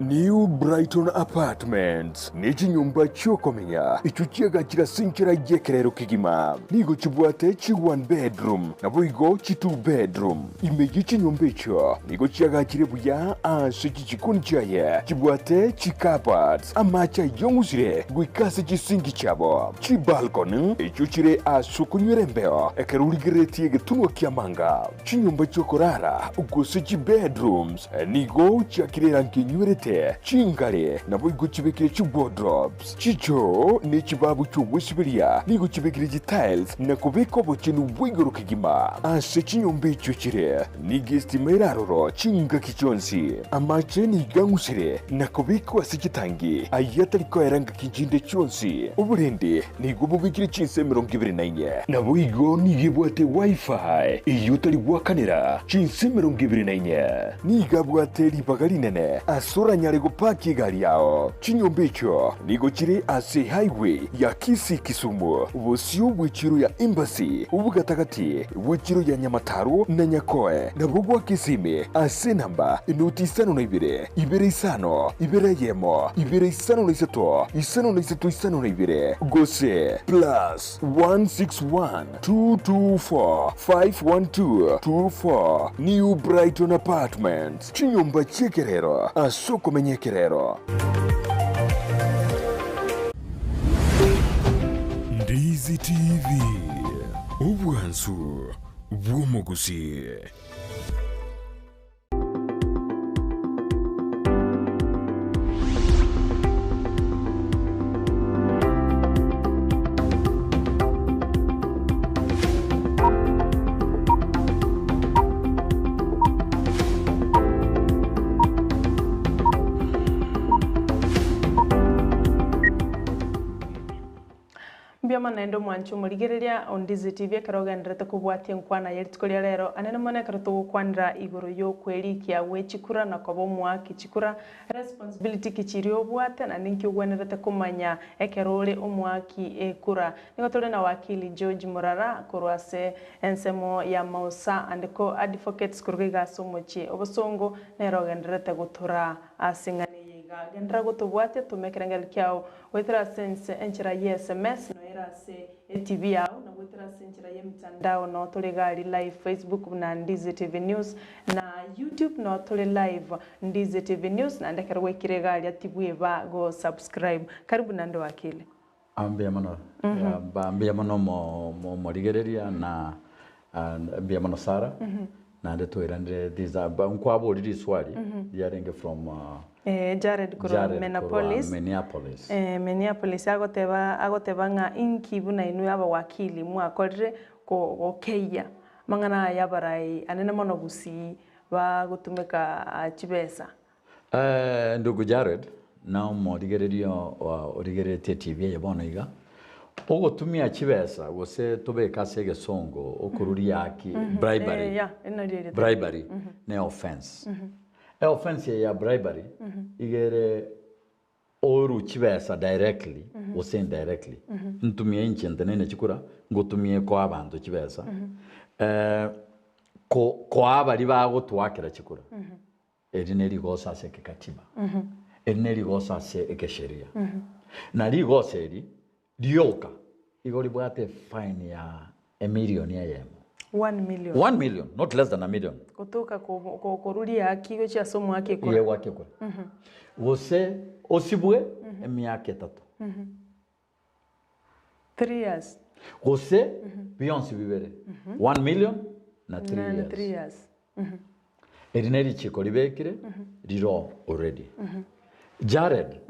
S3: New Brighton Apartments nechinyomba chi'okomenya echio chiagachire ase enchera y'ekerero kegima. Nigo chibwate chi one bedroom naboigo chi two bedroom. Ime ye chinyomba echio nigo chiagachire buya ase chichikoni chiaye chibwate chi cupboards, amache ayong'usire goika ase chisinki chiabo, chibalcony echio chire ase okonywera embeo ekero origereretie egetunwa ki'amanga. Chinyomba chi'okorara, gose chibedrooms, nigo chiakire erangi enywerete, chingare naboigo chibekire chiwardrobes, chichoo ne chibabu chi'ogwesiberia nigo chibekire chitiles na kobeka obochenu bwa igoro kegima. Ase chinyomba echio chire nigo estima ere aroro chingaki chionsi. Amache nigo ang'usire na kobekwa ase chitangi ayio atari koera ngaki chinde chionsi. Oborendi Nigo bobekire chinsa 24. Naboigo nigo ebwate Wi-Fi eyio otari goakanera chinsa 24. Nigo abwate ribaga rinene ase oranyare gopaki egari yao. Chinyomba echio nigo chire ase highway ya Kisii-Kisumu, bosio bw'echiro ya Embassy, obogatagati bw'echiro ya Nyamataro na Nyakoe, nabo goaka esimi ase enamba enoti isano na ibere, ibere isano, ibere eyemo, ibere 53 53 52 gose plus 161 224 512 24 New Brighton Apartments, chinyomba chi'ekerero ase okomenya ekerero.
S4: Ndizi TV, obwansu bw'omogusii.
S1: Mbuya mono naende omwanche omorigereria o Ndizi TV ekero ogendererete kobwatia enkwana ye rituko ria rero. Anene mono ekero togokwanera igoro y'okwerikia gwe chikura na koba omoaki chikura, responsibility ki chiria obwate naende nki ogwenerete komanya ekero ore omoaki ekura. Nigo tore na Wakili George Murara korwa ase ensemo ya Mausa and Co Advocates koruga iga ase omochie obosongo nere ogendererete gotoraa ase eng'ana eye iga. Genderera gotobwatia toma ekerengererio kiao Goetera ase ense enchera ye sms noyo ere ase etv yao na goetera ase enchera ye emitandao noo tore iga aria live Facebook buna Ndizi TV News na YouTube noo tore live Ndizi TV News naende ekero gwaikire iga aria tibweba go subscribe. Karibu naende wakili.
S2: Mbuya mono, mbuya mono omorigereria na mbuya mono Sarah, Naende toiranire this nkwaboria riswali riarenge from
S1: Eh, Jared korwa
S2: Jared korwa
S1: Minneapolis.
S2: Minneapolis.
S1: Eh, Minneapolis agoteba agoteba ng'a inki buna inwe abawakili mwakorire ko gokeyia amang'ana aya abarai anene mono gusii bagotumeka chibesa.
S2: Eh, ndugu Jared, na omorigereria origereretie TV eye bono iga, ogotumia chibesa gose tobeke ase egesongo okoruria haki, bribery,
S1: Eh, yeah, eri nario erieta.
S2: bribery ne offense. Eoffense eye ya bribery iga ere Orue chibesa directly gose indirectly, ntumie inche ntenene chikura, ngotumie koa abanto chibesa, ko koa baria bagotwakera chikura, eri ne rigoso ase ekekatiba, eri ne rigoso ase ekesheria. Na rigoso eri rioka igo ribwate efine ya emilioni eyemo.
S1: One million.
S2: One million, not less than a million.
S1: Gotoka koruria haki gochia ase omwaka ekura.
S2: Iye gwaka ekura. Gose osibwe emiaka etato.
S1: 3 years.
S2: Gose bionsi bibere. 1 million na 3
S1: Na
S2: years.
S1: 3 years.
S2: Eri ne richiko ribekire riro already. Jared.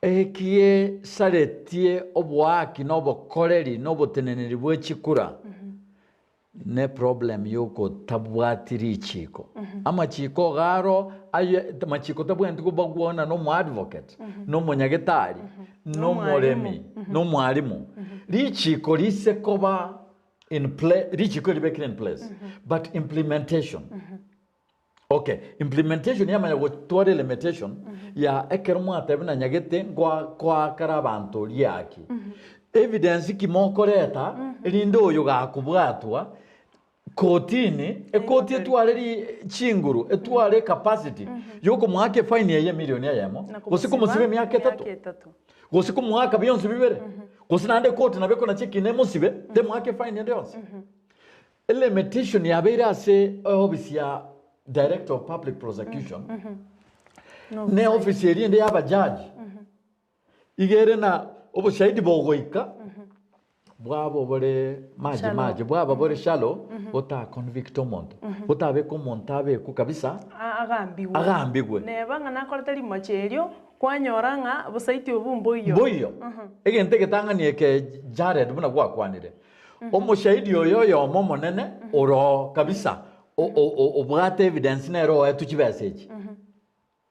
S2: Eki'esaretie oboaki na obokoreri na oboteneneri bwe chikura ne problem yokotabwati richiko. Amachiko iga aro aye amachiko tabwenereti kobagwa na omo advocate, na omonyagetari, na omoremi, na omwalimu. Richiko rise koba in place, richiko eribekire in place, but implementation. Okay, implementation yamanya gotwara elimitation ya ekero mwatebia na nyagete nkoa koakera abanto riaki. Evidence ki mokoreta erinde oyo gakobwatwa kotini, ekoti etware ri chinguru, etware ecapacity yokomoaka efaini eye emilioni eyemo,
S1: Na
S2: gose
S1: komosiba
S2: komosiba emiaka
S1: emiaka
S2: etato,
S1: etato.
S2: gose komoaka bionsi bibere, gose naende ekoti nabo ekonacha ekina emosibe, temoaka efaini ende yonsi. Elimitation yabeire ase eofisi ya Director of Public Prosecution ne ofisi eria ende y'abajaji iga ere na oboshahidi bogoika bwaba obore maji
S1: Shallow.
S2: maji bwaba bore shallow bota convict omonto botabeka omonto abekwe kabisa
S1: A- agambigwe.
S2: Agambigwe.
S1: Neba ng'a nakorete rimocho erio, kwanyora ng'a bosaiti obwo mboiyo.
S2: Mboiyo. Egento egetang'ani eke Jared buna gwakwanire Omoshahidi oyo oyomo omonene oroo kabisa obwate evidence nere oetwe chibesa echi,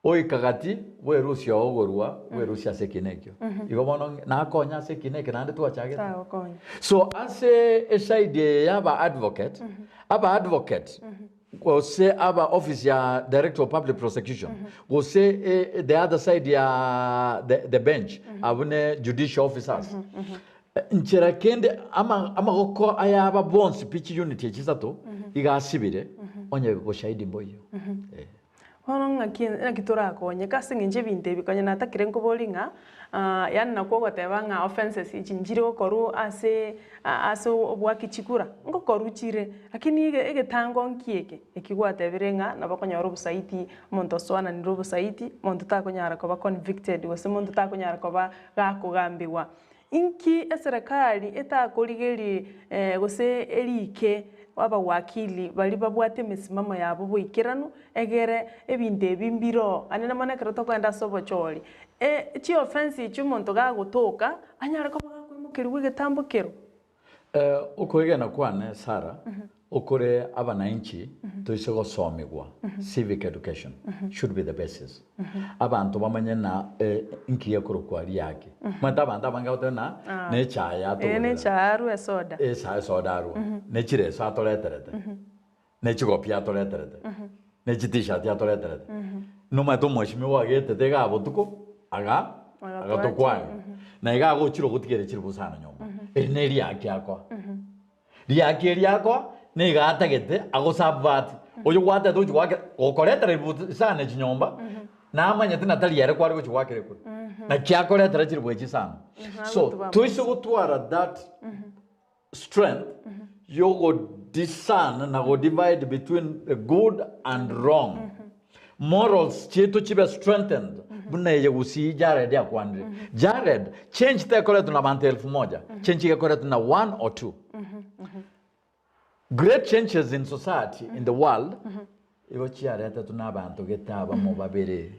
S2: oika gati bwerusia ogorua bwerusia ase ekina ekio. Igo bono nakonye ase ekina eke naende twachagete.
S1: Tagokonya.
S2: So ase eside eye ya aba advocate, aba advocate gose aba office ya director of public prosecution gose the other side ya the bench abwo ne judicial officers Nchera kende ama amagoko aya aba bonsi pi chiunit echi isato iga asibire onye boshahidi mboiyo. Eh.
S1: Bono ng'aki naki torakonyeke ase eng'encho ebinto ebi konya natakire nkobori ng'a yaani nakwo ogoteba ng'a offences echi nchire gokorwa ase ase oboaki chikura, ngokorwa chire lakini ege egetango nki eke eki gwatebire ng'a nabo okonyora obosaiti, omonto osoananire obosaiti, monto takonyara koba convicted gose monto takonyara koba gakogambigwa. Inki eserekari etakorigerie gose erike abawakili baria babwate emesimamo yabo boikeranu, egere ebinto ebi mbiroo, aye na mono ekero tokoenda ase obochori, chiofensi echio omonto gagotoka, anyare koba gakoimokerigwa egetambo kero.
S2: Okoegena kwane Sarah, okore abanainchi toise gosomigwa civic education should be the basis. Abanto bamanye na inki gekorokwa riaki. Omanyete abanto abange bagoteba na nechae
S1: Ee,
S2: yatogorera.
S1: nechae arwe esoda.
S2: Echae esoda arwe. Ne chireso atoreterete. Ne chigopia atoreterete. Ne chitishati atoreterete. Nomanyete omweshimiwa agetete igaa botuko aga agatokwania. Na iga agochire ogotigera chiribu sana nyomba. Eri neriaki akoa. Riaki eria akoa nigo atagete agosubvert oyo gwatete gochia goakera gokoretera ribu sana echi nyomba namanyete na tari ere kware gochia goakera ekura. Naki akoretera chiribu echi sana. So
S1: Agotuba
S2: toise gotwara that strength yogo discern na go divide between the good and wrong. Morals chiaito chibe strengthened buna eye gusii Jared akwanire. Jared, change tekoretwa na banto elfu moja, change igekoretwa na one or two. Great changes in society in the world igo chiaretetwe na abanto gete abamo babere.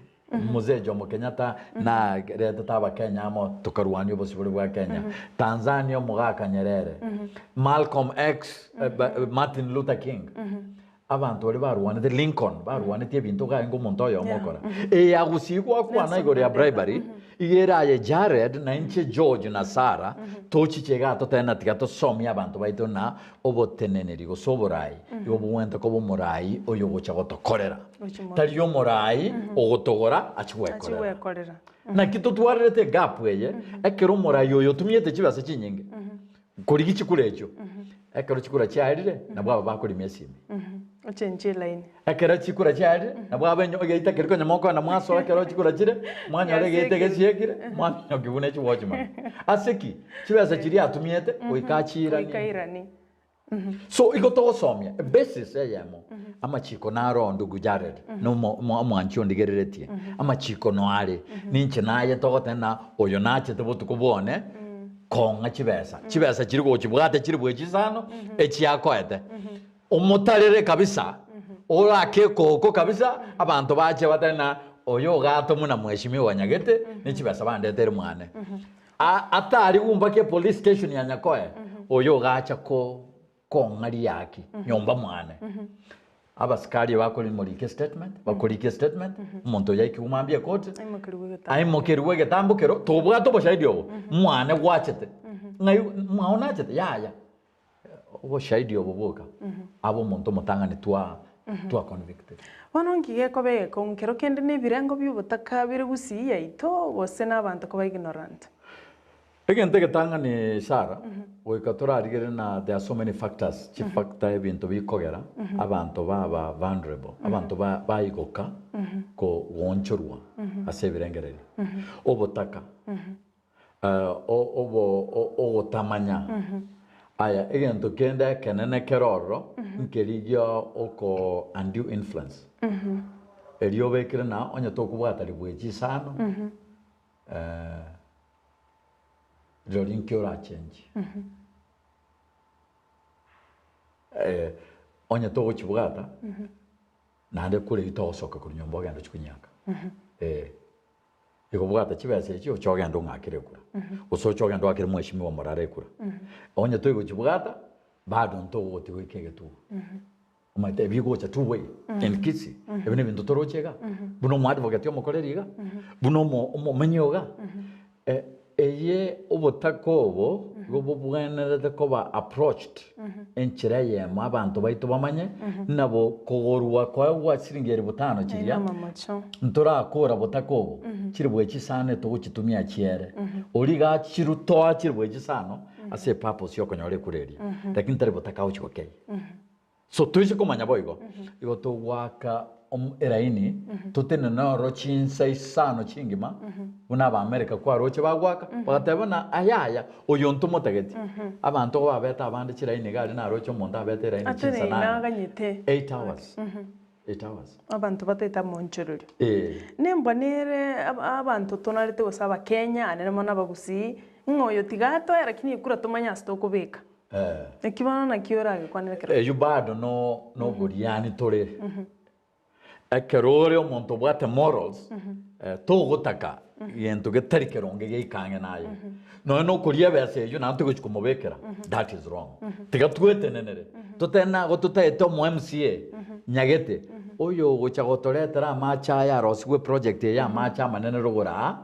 S2: Mzee Jomo Kenyatta naretete abakenya amo tokarwania obosibore bwa Kenya. Tanzania omogaka Nyerere. Malcolm X, Martin Luther King. Abanto baria barwanete, Lincoln, barwanetie ebinto iga aenge omonto oyomo okora. Eye ya gusii gwakwana igoro ya bribery, iga ere aye Jared na inche George na Sarah tochiche igaa totebe na tiga tosomie abanto baito na oboteneneri gose oborai igo bogwenerete koba omorai oyo ogocha gotokorera. Tari omorai ogotogora achie gwekorera. Naki totwarerete egap eye ekero omorai oyo otumiete chibesa chinyinge Korigia chikura echio, ekero chikura chiarire, nabwo aba bakorima esimi.
S1: Ochenchie elaini.
S2: Ekero chikura chiarire, nabwo aba enyo egeita keria konya mokoenda mwasoa ekero chikura chire, mwanyora egeita egesiekire, mwaminyokia buna echiwatchman. Ase ki? Chibesa chiria atumiete, goika achiiranie.
S1: Goika airanie.
S2: So igo togosomia ebasis eyemo, amachiko naro ndugu Jared, na omo- omo- omwanchi ondigereretie, amachiko noare, ninche naye togoteba na oyo nachete botuko bwane kong'a chibesa, chibesa chiria gochibwate chiri bwe chisano, echiakoete, omotarere kabisa, orake ekoko kabisa, abanto bache batebe na. Oyo ogatomwa na mweshimiwa Nyagete ne chibesa bandetere mwane. A- Atari gumbaka epolice station ya Nyakoe, oyo ogacha ko kong'a riaki nyomba mwane. Abasikari bakorimorika estatement, bakorika estatement, omonto oyo aikigwe mambia ekoti,
S1: Aimokerigwe egetambo.
S2: aimokerigwe egetambo kero, tobwate oboshahidi obo, mwane gwachete. Ng'ai mwao nachete? Yaya. Oboshahidi obo bwoka, abe omonto omotang'ani twa twa convicted.
S1: Bono nki gekoba egekong'u kero kende na ebirengo bi'obotaka bire gusii yaito gose na abanto koba ignorant?
S2: Egento egetang'ani Sarah, goika torarigererie na there are so many factors, chifactor ebinto bikogera abanto baba vulnerable, abanto ba baigoka ko goonchorwa ase ebirengererio. Obotaka, obo ogotamanya. Aya egento kende ekenene kere ororo nkerigia oko undue influence. Erio obekire na onye tokobwata ribwe chisano rirorio nki orachenjie. Onye togochibwata naende kore eyio togosoka korwa nyomba ogende ochie konyiaka. Igo bwata chibesa echi oche ogende ong'akere ekura, gose oche ogende oakere mweshimiwa morare ekura. Onye toigochibwata, bado ntogogotiga goika egetugo. Omanyete ebigocha two way in Kisii, ebi nebinto toroche iga, buna omoadvocate omokoreri iga, buna omo omomenyi iga. Eye obotaka obo igo bobwenerete koba approached enchera eyemo abanto baito bamanye nabo kogorwa koegwa chiringi elifu tano chiria ntorakora botaka obo chilifu echi isano etogochitumia chiere oria iga achirutoa chilifu echi isano ase epurpose yokonyora ekura eria lakini tari botaka agochi gokeyia. So toise komanya boigo, igo togoaka eraini totenene oro chinsa isano chingima buna Abaamerika kwaroche bagoaka, bagateba buna ayaya oyo ntomotageti. Abanto igo babete abande chiraini iga aria naroche omonto abete eraini chinsa
S1: Atenene
S2: nane,
S1: aganyete.
S2: eight hours, eight hours.
S1: Abanto bataete amonchorerio.
S2: Eh.
S1: Nembwa nere abanto tonarete gose Abakenya, anene mono Abagusii, ng'a oyo tiga atoe lakini ekura tomanye ase tokobeka. Naki bono naki oragekwanere ekero.
S2: Eyio bado no noboriani tore. Ekero ore omonto obwate morals, togotaka gento getari keronge geike ang'e naye. Nonya nokoria ebesa eyio naende togochi komobekera, that is wrong. Tiga twetenenere, totebe nago totaete omo MCA nyagete, oyo ogocha gotoretera amache aya arosigwe eproject eye amache amanene rogoro aa,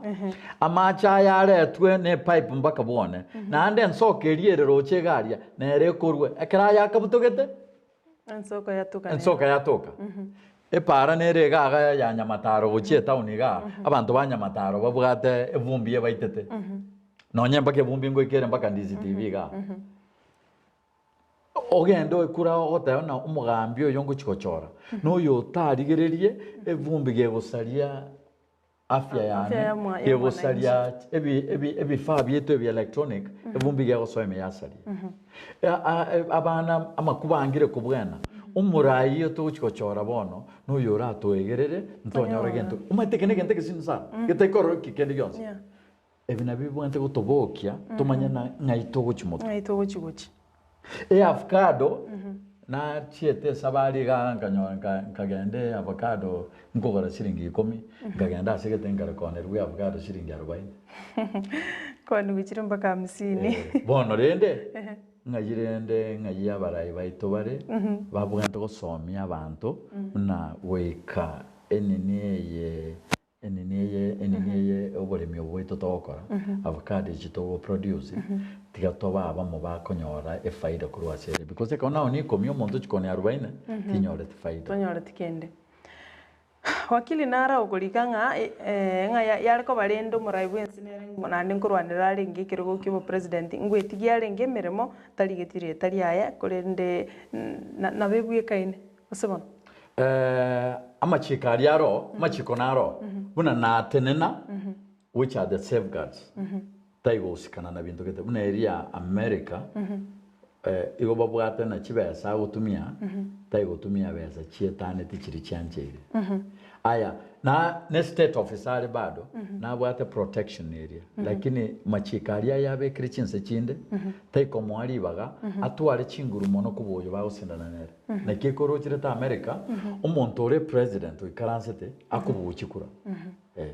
S2: Amache aya aretwe nepipe mpaka bwone, naende ensoko eria ere roche iga aria nere ekorwe. Ekero aya akabutogete,
S1: Ensoko yatoka nere.
S2: ensoko yatoka. Epaara nere iga iga ya Nyamataro gochia etown igaa, abanto ba Nyamataro babwate evumbi ebaitete. Nonye mpaka evumbi ngoika ere mpaka Ndizi TV igaa. Ogende oekure ogoteba ng'a omogambi oyo ngochia gochora, noyo otarigererie evumbi gegosaria Afya yane gegosaria ebifaa biaito ebia electronic, ebumbi gegosoa ime yasaria. Abana amakuba angire kobwena, omorai oyo togochia gochora bono, noyo oratoegerere, ntonyore gento. Omanyete eke negento egesini sana, getaikorora ki kende gionsi. Ebi nabio bibwenerete gotobokia tomanye ng'ai togochia motwe.
S1: Ng'ai togochia gochia.
S2: Eavocado nachiete esabari igaa nkanyora nka nkagenda eavocado nkogora siringi ikomi, nkagenda ase egete nkarekonerwa eavocado siringi arobaini.
S1: Kwani chire mpaka hamsini.
S2: Bono rende, ng'ai rende ng'ai abarai baito bare, babwenerete gosomia abanto buna goika enini eye Enini eye enini eye oboremi obo bwaito togokora, avocado echi togo produce, tiga tobe abamo bakonyora efaida korwa ase ere because ekero naonia ikomi omonto ochia koonia arubaine, tinyoreti faida.
S1: Tonyoreti kende. Wakili nare okorika ng'a ng'a yare koba rende omorai bwensi nere naende nkorwanera arenge ekerogo kia obopresident, ngwetigia arenge emeremo, tarigeti rieta riaye korende nabo ebwekaine. Gose bono.
S2: Amachiko aria aro, amachiko naro, buna natenena, which are the safeguards, taigosikana na binto gete, buna eria America, igo babwate na chibesa agotumia, taigotumia besa chietaneti chiria chiancheire. Aya, Na ne state officer are bado nabwate protection eria lakini machiko aria ayabekire chinse chinde taikomoa ribaga atware chinguru mono kobua oyo bagosindana nere. Naki ekorocherete America omonto ore president oikaransete akobua chikura. Eh.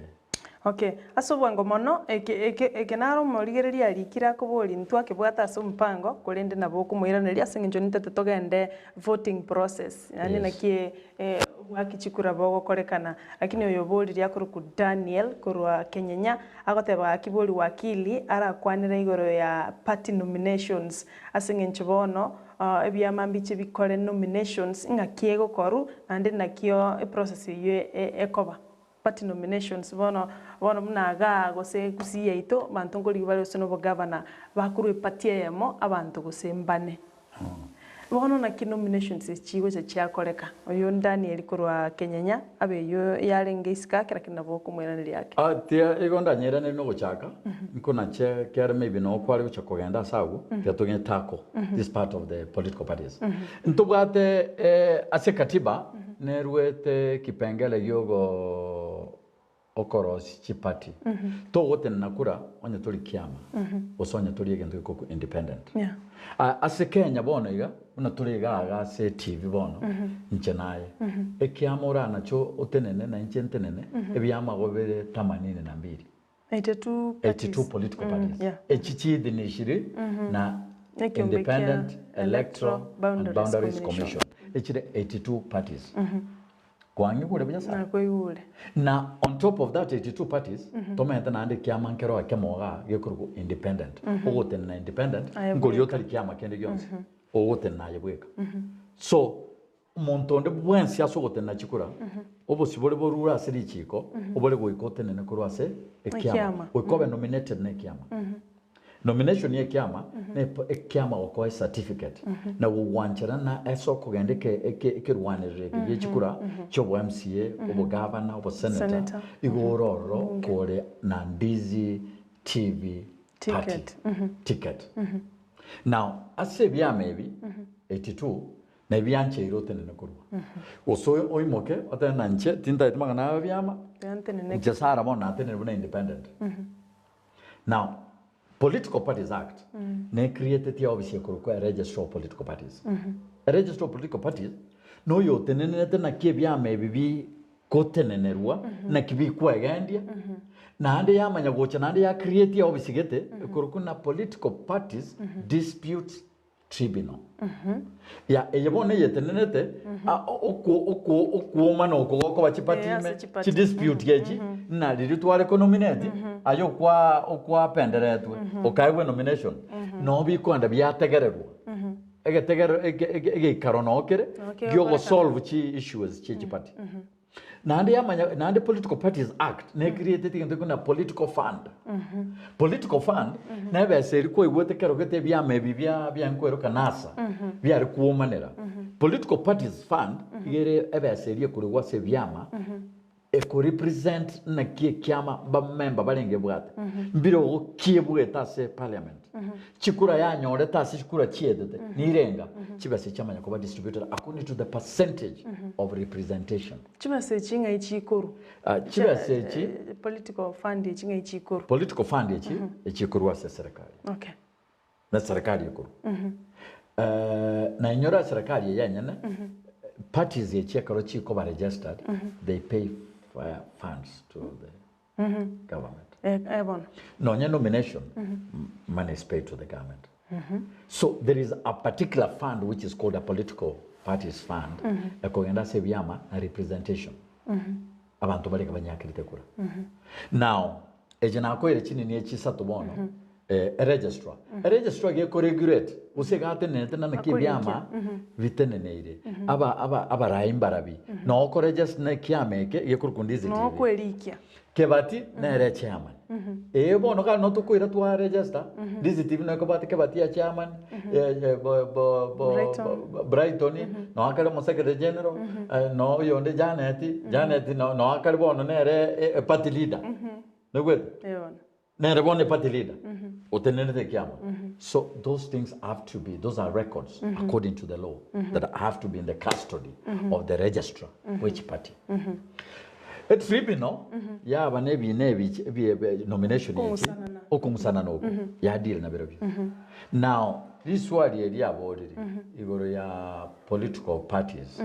S1: Okay, ase obwango mono, eke eke eke naro omorigereria arikire akoboria ntwakebwate ase omopango, korende nabo okomoiraneria ase eng'encho nintete togende voting process, yaani
S2: Yes.
S1: naki obwaki chikura bogokorekana. Lakini oyo oboririe akorokwa Daniel korwa Kenyenya, agoteba gaki bori wakili arakwanere igoro ya party nominations, ase eng'encho bono ebiama mbiche bikore nominations ng'aki egokorwa, naende nakio eprocess eyio ekoba. Party nominations bono bono buna igaa gose Gusii yaito abanto nkorigia bare gose na obogavana bakorwa eparty eyemo abanto gose mbane. Bono naki nominations echi chigocha chiakoreka? Oyo Daniel korwa Kenyenya abe eywo yarenge isiko ake lakini nabo okomoiraneria ake.
S2: Ah tiga igo ndanyeiranerie na ogochaka, nkonache kere maybe noo kware gocha kogenda ase agwo, tiga togende tackle this part of the political parties. Ntobwate ase katiba Neruete kipengele giogo okorosia chipati. Togotenena kura onye tori kiama gose onye tori egento gekorokwa independent.
S1: Yeah.
S2: Aya ase Kenya bono iga buna tore iga iga ase TV bono inche naye ekiama oranache otenene na inche ntenene ebiama igo bire themanini na mbili.
S1: 82 parties.
S2: 82 political parties.
S1: Yeah.
S2: Echi chiidhinishiri na
S1: Ekiombe kia
S2: Independent Electoral and
S1: Boundaries
S2: Boundaries
S1: Commission.
S2: Commission. Echire 82 parties. Kwang'igure buya sana.
S1: Nakoigure.
S2: Na on top of that 82 parties, tomente naende ekiama nkero ekemo igaa gekorokwa independent. Ogotenena independent,
S1: Aye
S2: nkoria
S1: bweka.
S2: otari kiama kende gionsi. Ogotenena aye bweka. So, Omonto onde bwensi ase ogotenena chikura, obosibore borure ase richiiko, obore goika otenene korwa ase ekiama,
S1: Ekiama.
S2: goika obe nominated na ekiama. Nomination ya ekiama ne ekiama gokoa ecertificate na gogwancherana ase okogenda eke eke ekerwanerero eke gie chikura chia obo MCA, obogavana, obosenator,
S1: Senator.
S2: igo ore ororo
S1: Bunge.
S2: kore na Ndizi TV party
S1: Ticket.
S2: ticket. Now ase ebiama ebi 82 Na ebiancheire otenene korwa. Gose oimoke otebe ng'a inche tintageti mang'ana aya ebiama, inche Sarah bono natenenire buna independent. Now, Political Parties Act ne createtie office ekorokwa a Registrar of Political Parties. A Registrar of Political Parties noyo otenenerete naki ebiama ebi bikotenenerwa, naki bikwegendia, naende yamanya gocha naende ya create office gete ekorokwa na Political Parties Disputes Tribunal. Ya eye bono eyetenenete a- okwo okwo okwomana oko gokoba chipati
S1: Eh, ase
S2: ime
S1: chipati.
S2: chidispute echi ng'a riria tware konominate aye okwa okwapenderetwe okaegwa enomination noo bikoenda biategererwa egetegerero eke- eke- egeikaro noo kere
S1: Noo kegokorekana.
S2: giogosolve chi issues chie chipati. Naende yamanya naende Political Parties Act necreatete egento buna political fund. Political fund nebesa eria kwaigwete ekero gete ebiama ebi bia biankweroka NASA biare kwomanera. Political Parties Fund iga ere ebesa eria ekorigwa ase ebiama ekorepresent naki ekiama bamember barenge ebwate. Mbire ogokiebwete ase parliament. Chikura yanyorete ase chikura chietete nirenga, chibesa chiamanya koba distributed according to the percentage of representation.
S1: Chibesa echi ng'ai chikorwa?
S2: Ah, chibesa echi
S1: Political fund echi ng'ai chikorwa?
S2: Political fund echi echikorwa ase eserekari.
S1: Okay.
S2: Na eserekari ekorwa. Na inyore eserekari eye enyene, parties echi ekero chikoba registered, they pay funds to the government.
S1: Eh, eh bono.
S2: Nonya nomination, money is paid to the government. So there is a particular fund which is called a political parties fund ekogenda ase ebiama na representation. Abanto barenge banyakerete kura. Now, eche nakoire chinini echi isato bono, eh, eregistrar. Eregistrar gekoregulate gose egatenenete na naki ebiama biteneneire. Aba aba abarai mbarabi. Noo okoregister na ekiama eke gekorokwa Ndizi TV.
S1: Noo okwerikia.
S2: Kebati nere echairman. Ee bono kare noo tokoira twa register, Ndizi TV noo ekobwate Kebati ya chairman, bo bo bo
S1: Brighton.
S2: Brighton, noo akare omo secretary general, noo oyonde Janet, Janet noo akare bono nere e party leader. Noigwete?
S1: Ee bono.
S2: Nere bono eparty leader otenenerete ekiama. So those things have to be, those are records according to the law that have to be in the custody of the registrar which party. Etribunal yaba na ebina ebi ebi ebi nomination echi
S1: Kong'usanana.
S2: okong'usanana oko yadeal na birobio. Now riswali eri aborire igoro ya political parties.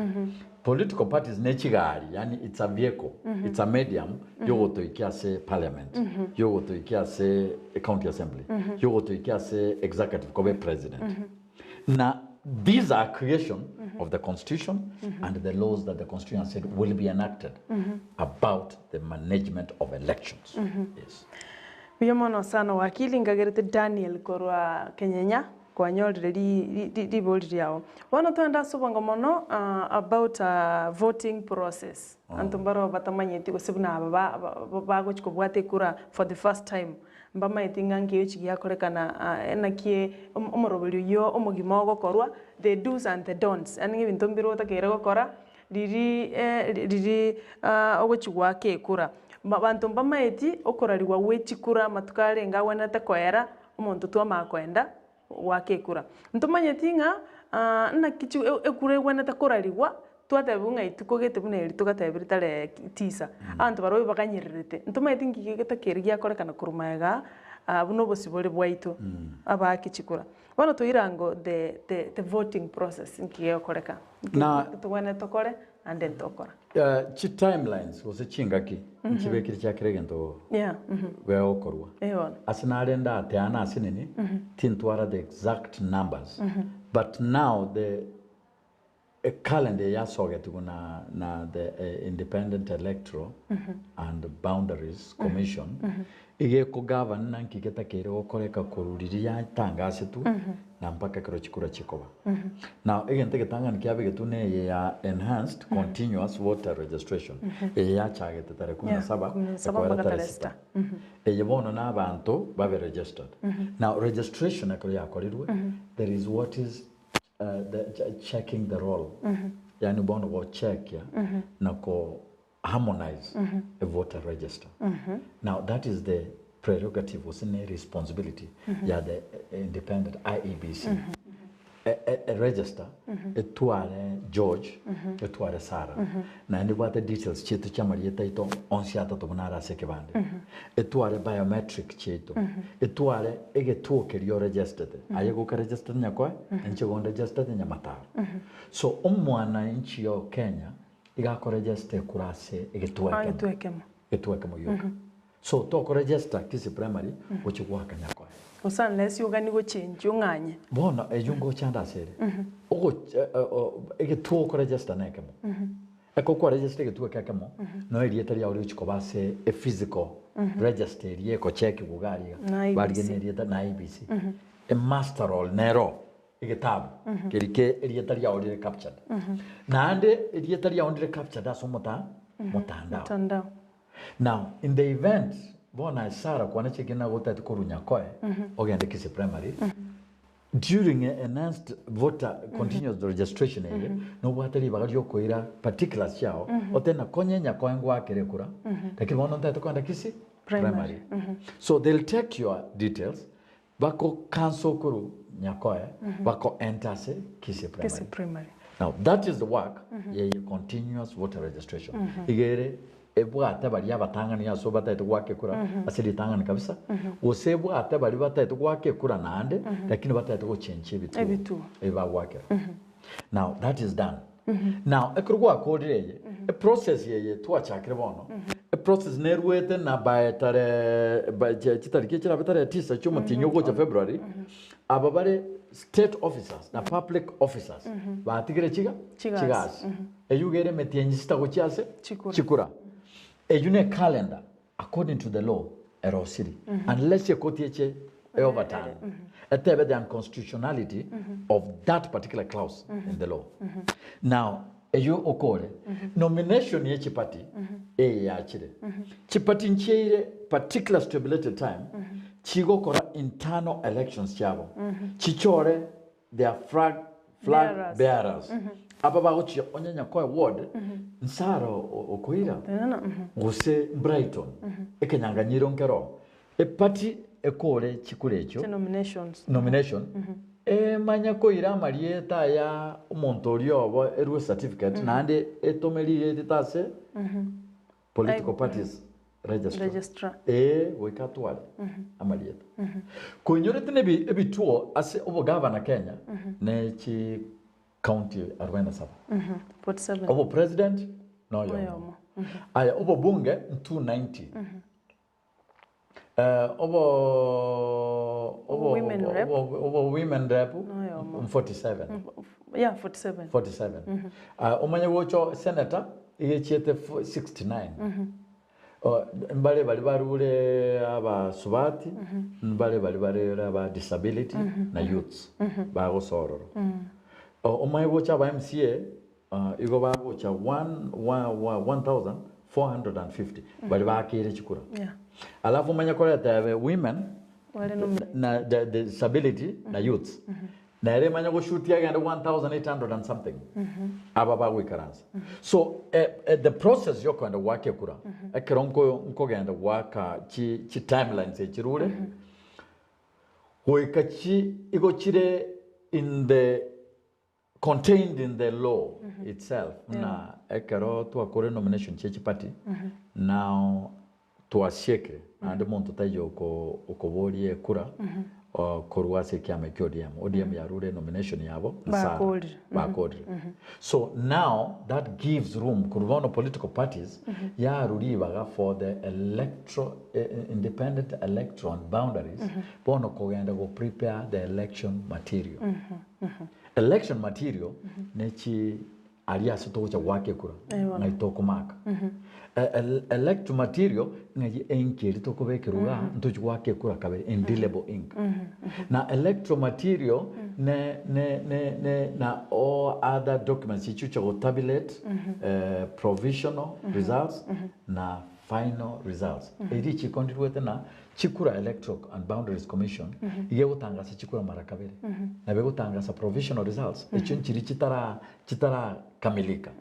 S2: Political parties ne chigari yaani it's a vehicle, it's a medium yogotoikia ase parliament, yogotoikia ase county assembly, yogotoikia ase executive koba president. Na these are creation of the constitution and the laws that the constitution has said will be enacted about the management of elections. Yes.
S1: Buya mono sana wakili nkagerete Daniel korwa Kenyenya kwanyorire ribori riao. Bono twende ase obongo mono about voting process. Abanto mbaro batamanyeti gose buna aba bagochi kobwata ekura for the first time mbamaeti ng'a nkeyochi giakorekana naki omoroberi oyio omogima ogokorwa, the do's and the don'ts yaani ebinto mbire otakeire gokora riria riria ogochi goaka ekura. Abanto mbamaeti okorariwa gwe chikura amatuko arenge agwenerete koera, omonto twamanya koenda goaka ekura. Ntomanyeti ng'a naki chi ekura egwenerete korarigwa, twatebiwa ng'a rituko gete buna eri togatebiwa tarehe tisa, abanto barobwo baganyererete. Ntomanyeti nki getakeire giakorekana korwa magega aa buna obosibore bwaito abaaki chikura. Bono toirango the the the voting process nki gegokoreka, nki
S2: Na
S1: togwenerete tokore naende ntokora.
S2: Chi timelines gose chingaki nchibekire chia kera egento
S1: Yeah,
S2: gegokorwa.
S1: Eh bono.
S2: Ase nare ndateane ase nini, tintwara the exact numbers, but now the calendar eye yasogetigwe na na the Independent Electoral and Boundaries Commission, iga ekogovern na nki getakeire gokoreka korwa riria yatangasetwe na mpaka ekero chikura chikoba. Now egento egetang'ani kiabegetwe na eye ya enhanced continuous voter registration, eye yachagete tarehe kumi na
S1: Yeah,
S2: saba
S1: kumi na saba
S2: ekoera
S1: mpaka
S2: tarehe
S1: tarehe
S2: sita.
S1: sita.
S2: Eye bono na abanto babe registered. Now registration ekero yakorirwe, there is what is the checking the roll, yaani bono gochekia na ko harmonize a voter register. Now that is the prerogative gose ne responsibility ya the independent IEBC. E register etware George, etware Sarah, naende ebwate details chiaito chiamarieta aito onsi atato buna are ase ekebande, etware biometric chiaito, etware egetuo keria oregestete, aye goka regestete nyakoe, inche igo nregestete nyamataro. So omwananchi o Kenya iga akoregesta ekura ase egetuo
S1: Ah,
S2: ekemo,
S1: egetuo ekemo.
S2: egetuo ekemo gioka. So tokoregesta Kisii Primary gochia goaka nyakoe.
S1: Gose unless ogani gochenchia ong'anye.
S2: Bono eyio ngochanda ase ere, ogoch egetuo okoregesta nekemo. Ekero kwaregesta egetuo eke ekemo, noe erieta riao rigochia koba ase ephysical register eria ekochekigwa iga aria iga,
S1: Na IEBC.
S2: barigia nerieta na IEBC. Emaster roll nero egetabu keria ke erieta riao rire captured. Naende erieta riao ndire captured ase omota motandao.
S1: Mtandao.
S2: Now in the event bono aye Sarah kwana cheki nagoteti korwa Nyakoe ogende Kisii Primary during enhanced voter continuous registration eye nobwate ribaga riokoira particulars chiao otebe na konye Nyakoe ngoakere ekura lakini bono ntagete kogenda Kisii
S1: Primary.
S2: Primary so they'll take your details bako cancel korwa Nyakoe bako enter ase Kisii Primary.
S1: Kisii Primary.
S2: Now that is the work ye continuous voter registration. Iga ere ebwate baria abatang'ani ase batagete goaka ekura ase ritang'ani kabisa, gose ebwate baria batagete goaka ekura naende lakini batagete gochenchia ebituo
S1: Ebituo.
S2: ebi bagoakera. Now that is done. Now ekero gwakorire eye, eprocess eye twachakire bono, eprocess neruete na by tarehe by chitariki chirabe tarehe tisa chiomotienyi ogocha February, aba bare state officers na public officers batigire chiga
S1: Chigasi.
S2: chigasi. Eyio iga ere emetienyi sita gochia ase
S1: Chikura.
S2: chikura. Eyio ne calendar according to the law erosiri unless ekoti eche e overturn etebe the unconstitutionality of that particular clause in the law. Now eyio okore nomination ye chipati eye yachire chipati nchiaire particular stipulated time chigokora internal elections chiabo chichore their flag flag
S1: Bearers.
S2: bearers aba bagochia onye Nyakoe ward nsara okoira
S1: Tena, mhm.
S2: gose Brighton ekenyanganyiro nkero eparty ekore chikura echio
S1: Chi nominations.
S2: nomination emanye koira amarieta aya omonto oria obo erwe certificate naende etome rirete ase. Political parties registrar.
S1: Registrar.
S2: Ee, goika atware amarieta. Koinyorete na ebi- ebituo ase obogavana Kenya ne chi county arobaini na saba.
S1: 47.
S2: Obopresident noyomo.
S1: Oyomo.
S2: Aya obobunge 290. Eh, obo obo
S1: Women rep.
S2: obo obo women rep
S1: Noyomo.
S2: 47.
S1: Yeah, 47.
S2: 47. Ah, omanye gocha senator igechiete 69. Oh, mbare bari barure abasubati, mbare bari barure aba disability na youths bagosororo. Oh, omanye gocha aba MCA ah, igo bagocha 1450 bari bakeire chikura.
S1: Yeah.
S2: Alafu omanye koreta ebe women
S1: Wale no
S2: na the, the disability na youths. Nere emanye goshutia agende 1800 and something. Aba bagoikaransa. So eh, eh, the process yokoenda goaka ekura ekero nko nkogenda goaka chi, chi timelines echirure goika chi igo chire in the contained in the law itself buna ekero twakore nomination chia chiparty now twasiekire naende monto taiyo oko okoboria ekura korwa ase ekiama ekia ODM. ODM yarure nomination yabo Nsara
S1: Bakorire.
S2: bakorire so now that gives room korwa bono political parties yarwa ribaga for the electro independent electoral boundaries bono kogenda go prepare the election material. Election material ne chi aria ase togocha goaka ekura ng'ai tokomaka. Elect material ng'ai ink eria tokobekerwa igaa ntochi goaka ekura kabere indelible ink. Na electoral material ne ne ne ne na all other documents chichi ocha go tabulate provisional results na final results. Eri richiko ndiruete na Chikura Electoral and Boundaries Commission iga egotangasa chikura mara kabere. Nabo egotangasa provisional results echio nchiria chitara chitarakamilika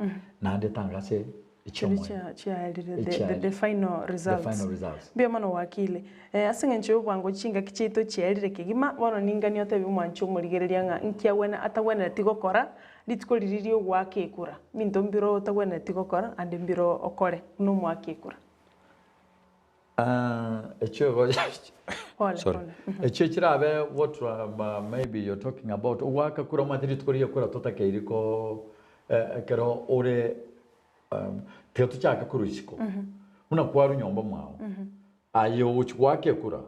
S2: naende etangase
S1: Chiria
S2: echi'omoerio.
S1: chia chiaerire the, the,
S2: Echiaerire.
S1: the final
S2: The
S1: results.
S2: final results.
S1: Mbuya mono wakili. Eh, ase eng'encho y'obwango chingaki chiaito chiaerire kegima, bono ninganie otebie omwanchi omorigereria ng'a nki agwene atagwenereti gokora rituko riria riogoaka ekura. Ebinto mbiro otagwenereti gokora ande mbiro okore buna omoaki ekura.
S2: Echio igo
S1: Pole,
S2: sorry
S1: pole.
S2: Echio chirabe what maybe you're talking about ogwaka kura omanyete rituko ria kura totakeiri ko ekero ore tiga tochake korwa isiko buna kwarwa nyomba mwao aye ogochi goaka ekura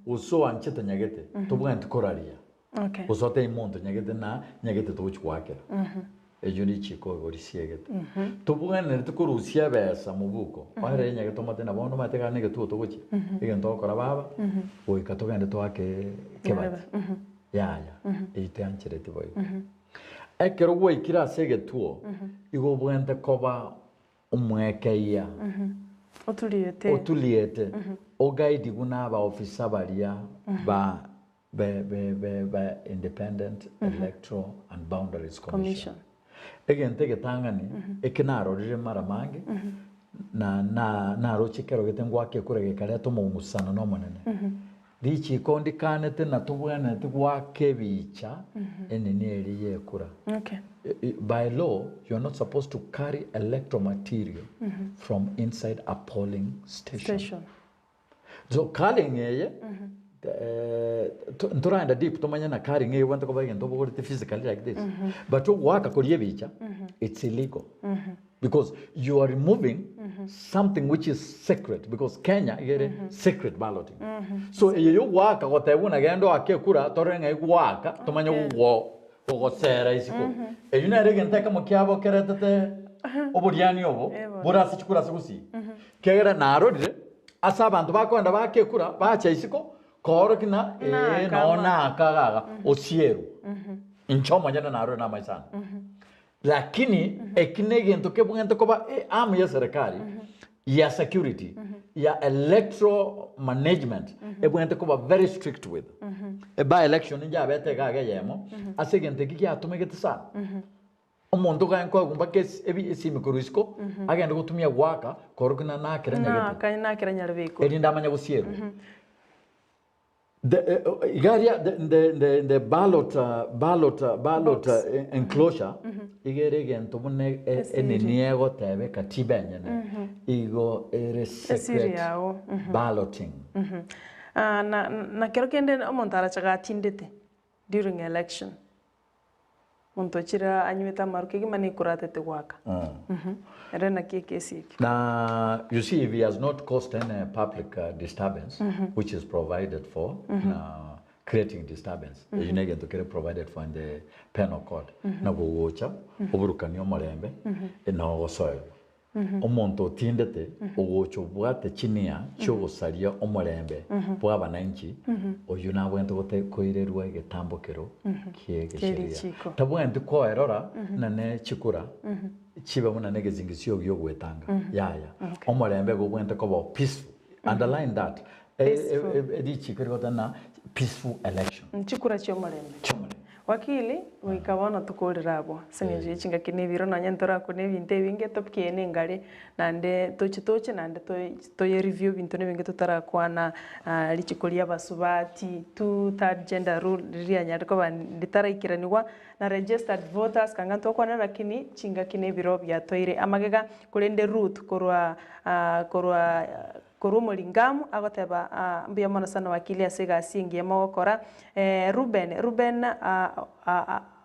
S2: gose oanchete nyagete tobwenereti koraria
S1: Okay.
S2: gose otebie monto nyagete na nyagete togochi goakera. Eyio richiko igo risiegete. Tobwenerete korusia ebesa mobuko, oere enyagete omate na bono omanyete gane egetuo togochia, egento ogokora baba, goika togende toake kebati. Yaya, eyio teanchereti boigo. Ekero gwaikire ase egetuo, igo obwenerete koba omwekeia,
S1: Oturiete.
S2: otuliete, ogaidigwe na abaofisa baria ba be be be ba Independent Electoral and Boundaries Commission.
S1: Commission.
S2: Egento egetang'ani eke narorire mara mange na na naroche ekero gete ngwake ekura gekareta omong'usano na omonene. Richiko ndikanete na tobwenereti goaka ebicha enini eria ya ekura.
S1: Okay.
S2: By law you are not supposed to carry electoral material from inside a polling station.
S1: Station.
S2: So carrying eye, ntoraenda deep tomanye na carrying eye obwenerete koba egento obogoreti physically like this, but ogoaka koria ebicha, it's illegal. Because you are removing something which is sacred because Kenya iga ere sacred balloting. So eye ya ogoaka goteba buna genda oake ekura torore ng'a egoaka tomanye gogo gogosera isiko. Eyio nere egento ekemo kiabo keretete oboriani obo bore ase chikura ase gusii. Ekiagera narorire Ase abanto bakoenda baake ekura, bacha isiko koorokia ng'a ee
S1: Naaka
S2: noo naaka iga iga, osierwe. Inche omonyene narure namaiso ane. Lakini eki negento kebwenerete koba earm ya eserekari ya security, ya electoral management, ebwenerete koba very strict with. Eby election njabete iga iga eyemo, ase egento eki giatomegete sana. Omonto ganye koegwa mpaka esimi korwa isiko, agende gotumia goaka korokia na nakera nyagete.
S1: Naka nakera nyarebe ikoro.
S2: Erinde amanye gosierwa. The, iga aria the, the, the, the ballot, ballot, ballot
S1: Box.
S2: enclosure. Iga ere egento buna
S1: Esiri.
S2: enini egoteba ekatiba enyene, igo ere
S1: Esiri
S2: secret
S1: yago.
S2: balloting.
S1: Ah, na na kero kende omonto arache gatindete during election, omonto ochire anywete amaru kegima na ekura atete goaka. Ere naki ekesi ekio?
S2: Na you see if he has not caused any public disturbance which is provided for na creating disturbance eyio na egento kere provided for in the penal code na gogocha oburukanie omorembe na ogosoerwa. Omonto otindete ogocha obwate chinia chiogosaria omorembe bwa abananchi oyio nabwenerete gote koirerwa egetambokero kie egesheria.
S1: Kerichiko.
S2: Tabwenereti koerora buna ne chikura chibe buna ne egesingisio giogwetanga yaya. Omorembe igo obwenerete koba peaceful underline that Richiko rigoteba ng'a peaceful election.
S1: Chikura chi'omorembe.
S2: Chi'omorembe.
S1: Wakili, goika bono tokorera abwo ase eng'encho ye chingaki na ebiro nonye ntorakune ebinto ebinge topic eye nengare naende toche toche naende toye review ebinto na ebinge totarakwana richiko ria abasubati, two third gender rule riria rianyarire koba ritaraikeraniwa na registered voters kanga ntokwanera lakini chingaki na ebiro biatoire amagega korende Ruth korwa korwa Korwa omoringamu agoteba, Mbuya mono sana wakili ase egasi engiya mogokora. Ruben, Ruben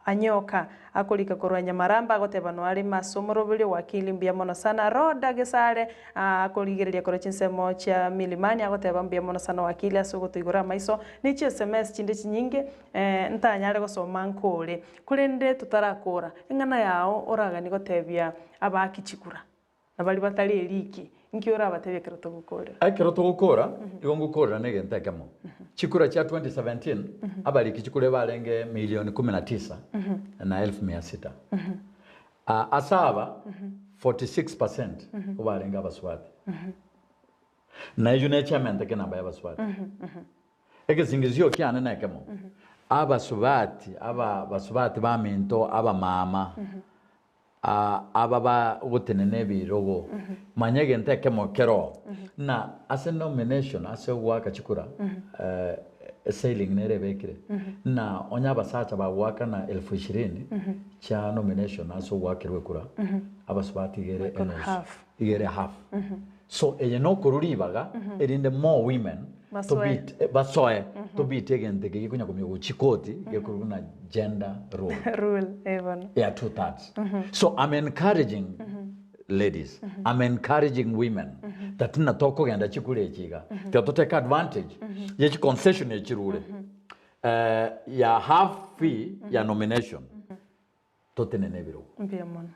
S1: Anyoka akorika korwa Nyamaramba agoteba noareme ase omoroberio, wakili mbuya mono sana. Rhoda Gesare akorigereria korwa chinsemo chia Milimani agoteba mbuya mono sana wakili ase ogotoigora amaiso ne chi sms chinde chinyinge ntanyare gosoma nkore. Korende totarakora, eng'ana yao oraganie gotebia abaaki chikura. Na baria batari eriki, inki orabatebie ekero togokoorera?
S2: Ekero togokoora, igo ngokoorera negento ekemo. Chikura chia 2017, abariki chikura ebarenge milioni kumi na tisa na elfu mia sita. Ase aba, 46 percent igo barenge abasubati. Na eyio nechiamenteke enamba y'abasubati. Egesingisio kiane nekemo, abasubati, aba basubati baminto, abamama, Aba bagotenena ebirogo, manya egento ekemo keroo, ng'a ase nomination, ase ogoaka chikura, ceiling nere ebekire, ng'a onye abasacha bagoakana elfu ishirini chia nomination ase ogoakerwa ekura, abasubati iga ere enusu, iga ere half. So eye nokorwa ribaga erinde more women to beat, basoe to beat egento eke gekonya komia gochia koti gekorwa buna gender rule.
S1: Rule, eh bono.
S2: Yeah, two thirds. So I'm encouraging ladies, I'm encouraging women that ng'a tokogenda chikura echi iga, tiga to take advantage ye chi concession echirure ya half fee ya nomination. Totenene ebirogo.
S1: Mbuya mono.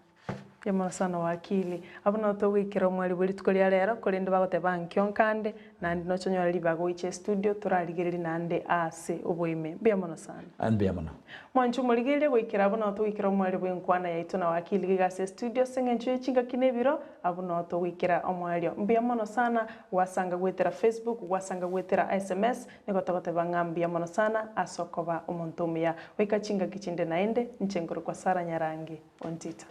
S1: Mbuya mono sana wakili. Abwo nabo togoikera omweri bwe rituko ria rero, korende bagoteba nkio nkande, naende nochonyore ribaga goicha estudio torarigererie naende ase oboime. Mbuya mono sana.
S2: Mbuya mono.
S1: Mwanche omorigereria goikera abwo nabo togoikera omweri bwe enkwana yaito na wakili iga ase estudio ase eng'encho ye chingaki na ebiro, abwo nabo togoikera omoerio. Mbuya mono sana, gwasanga goetera Facebook, gwasanga goetera sms, Nigo togoteba ng'a mbuya mono sana ase okoba omonto omuya. Goika chingaki chinde naende, inche nkorokwa Sarah Nyarangi Ontita.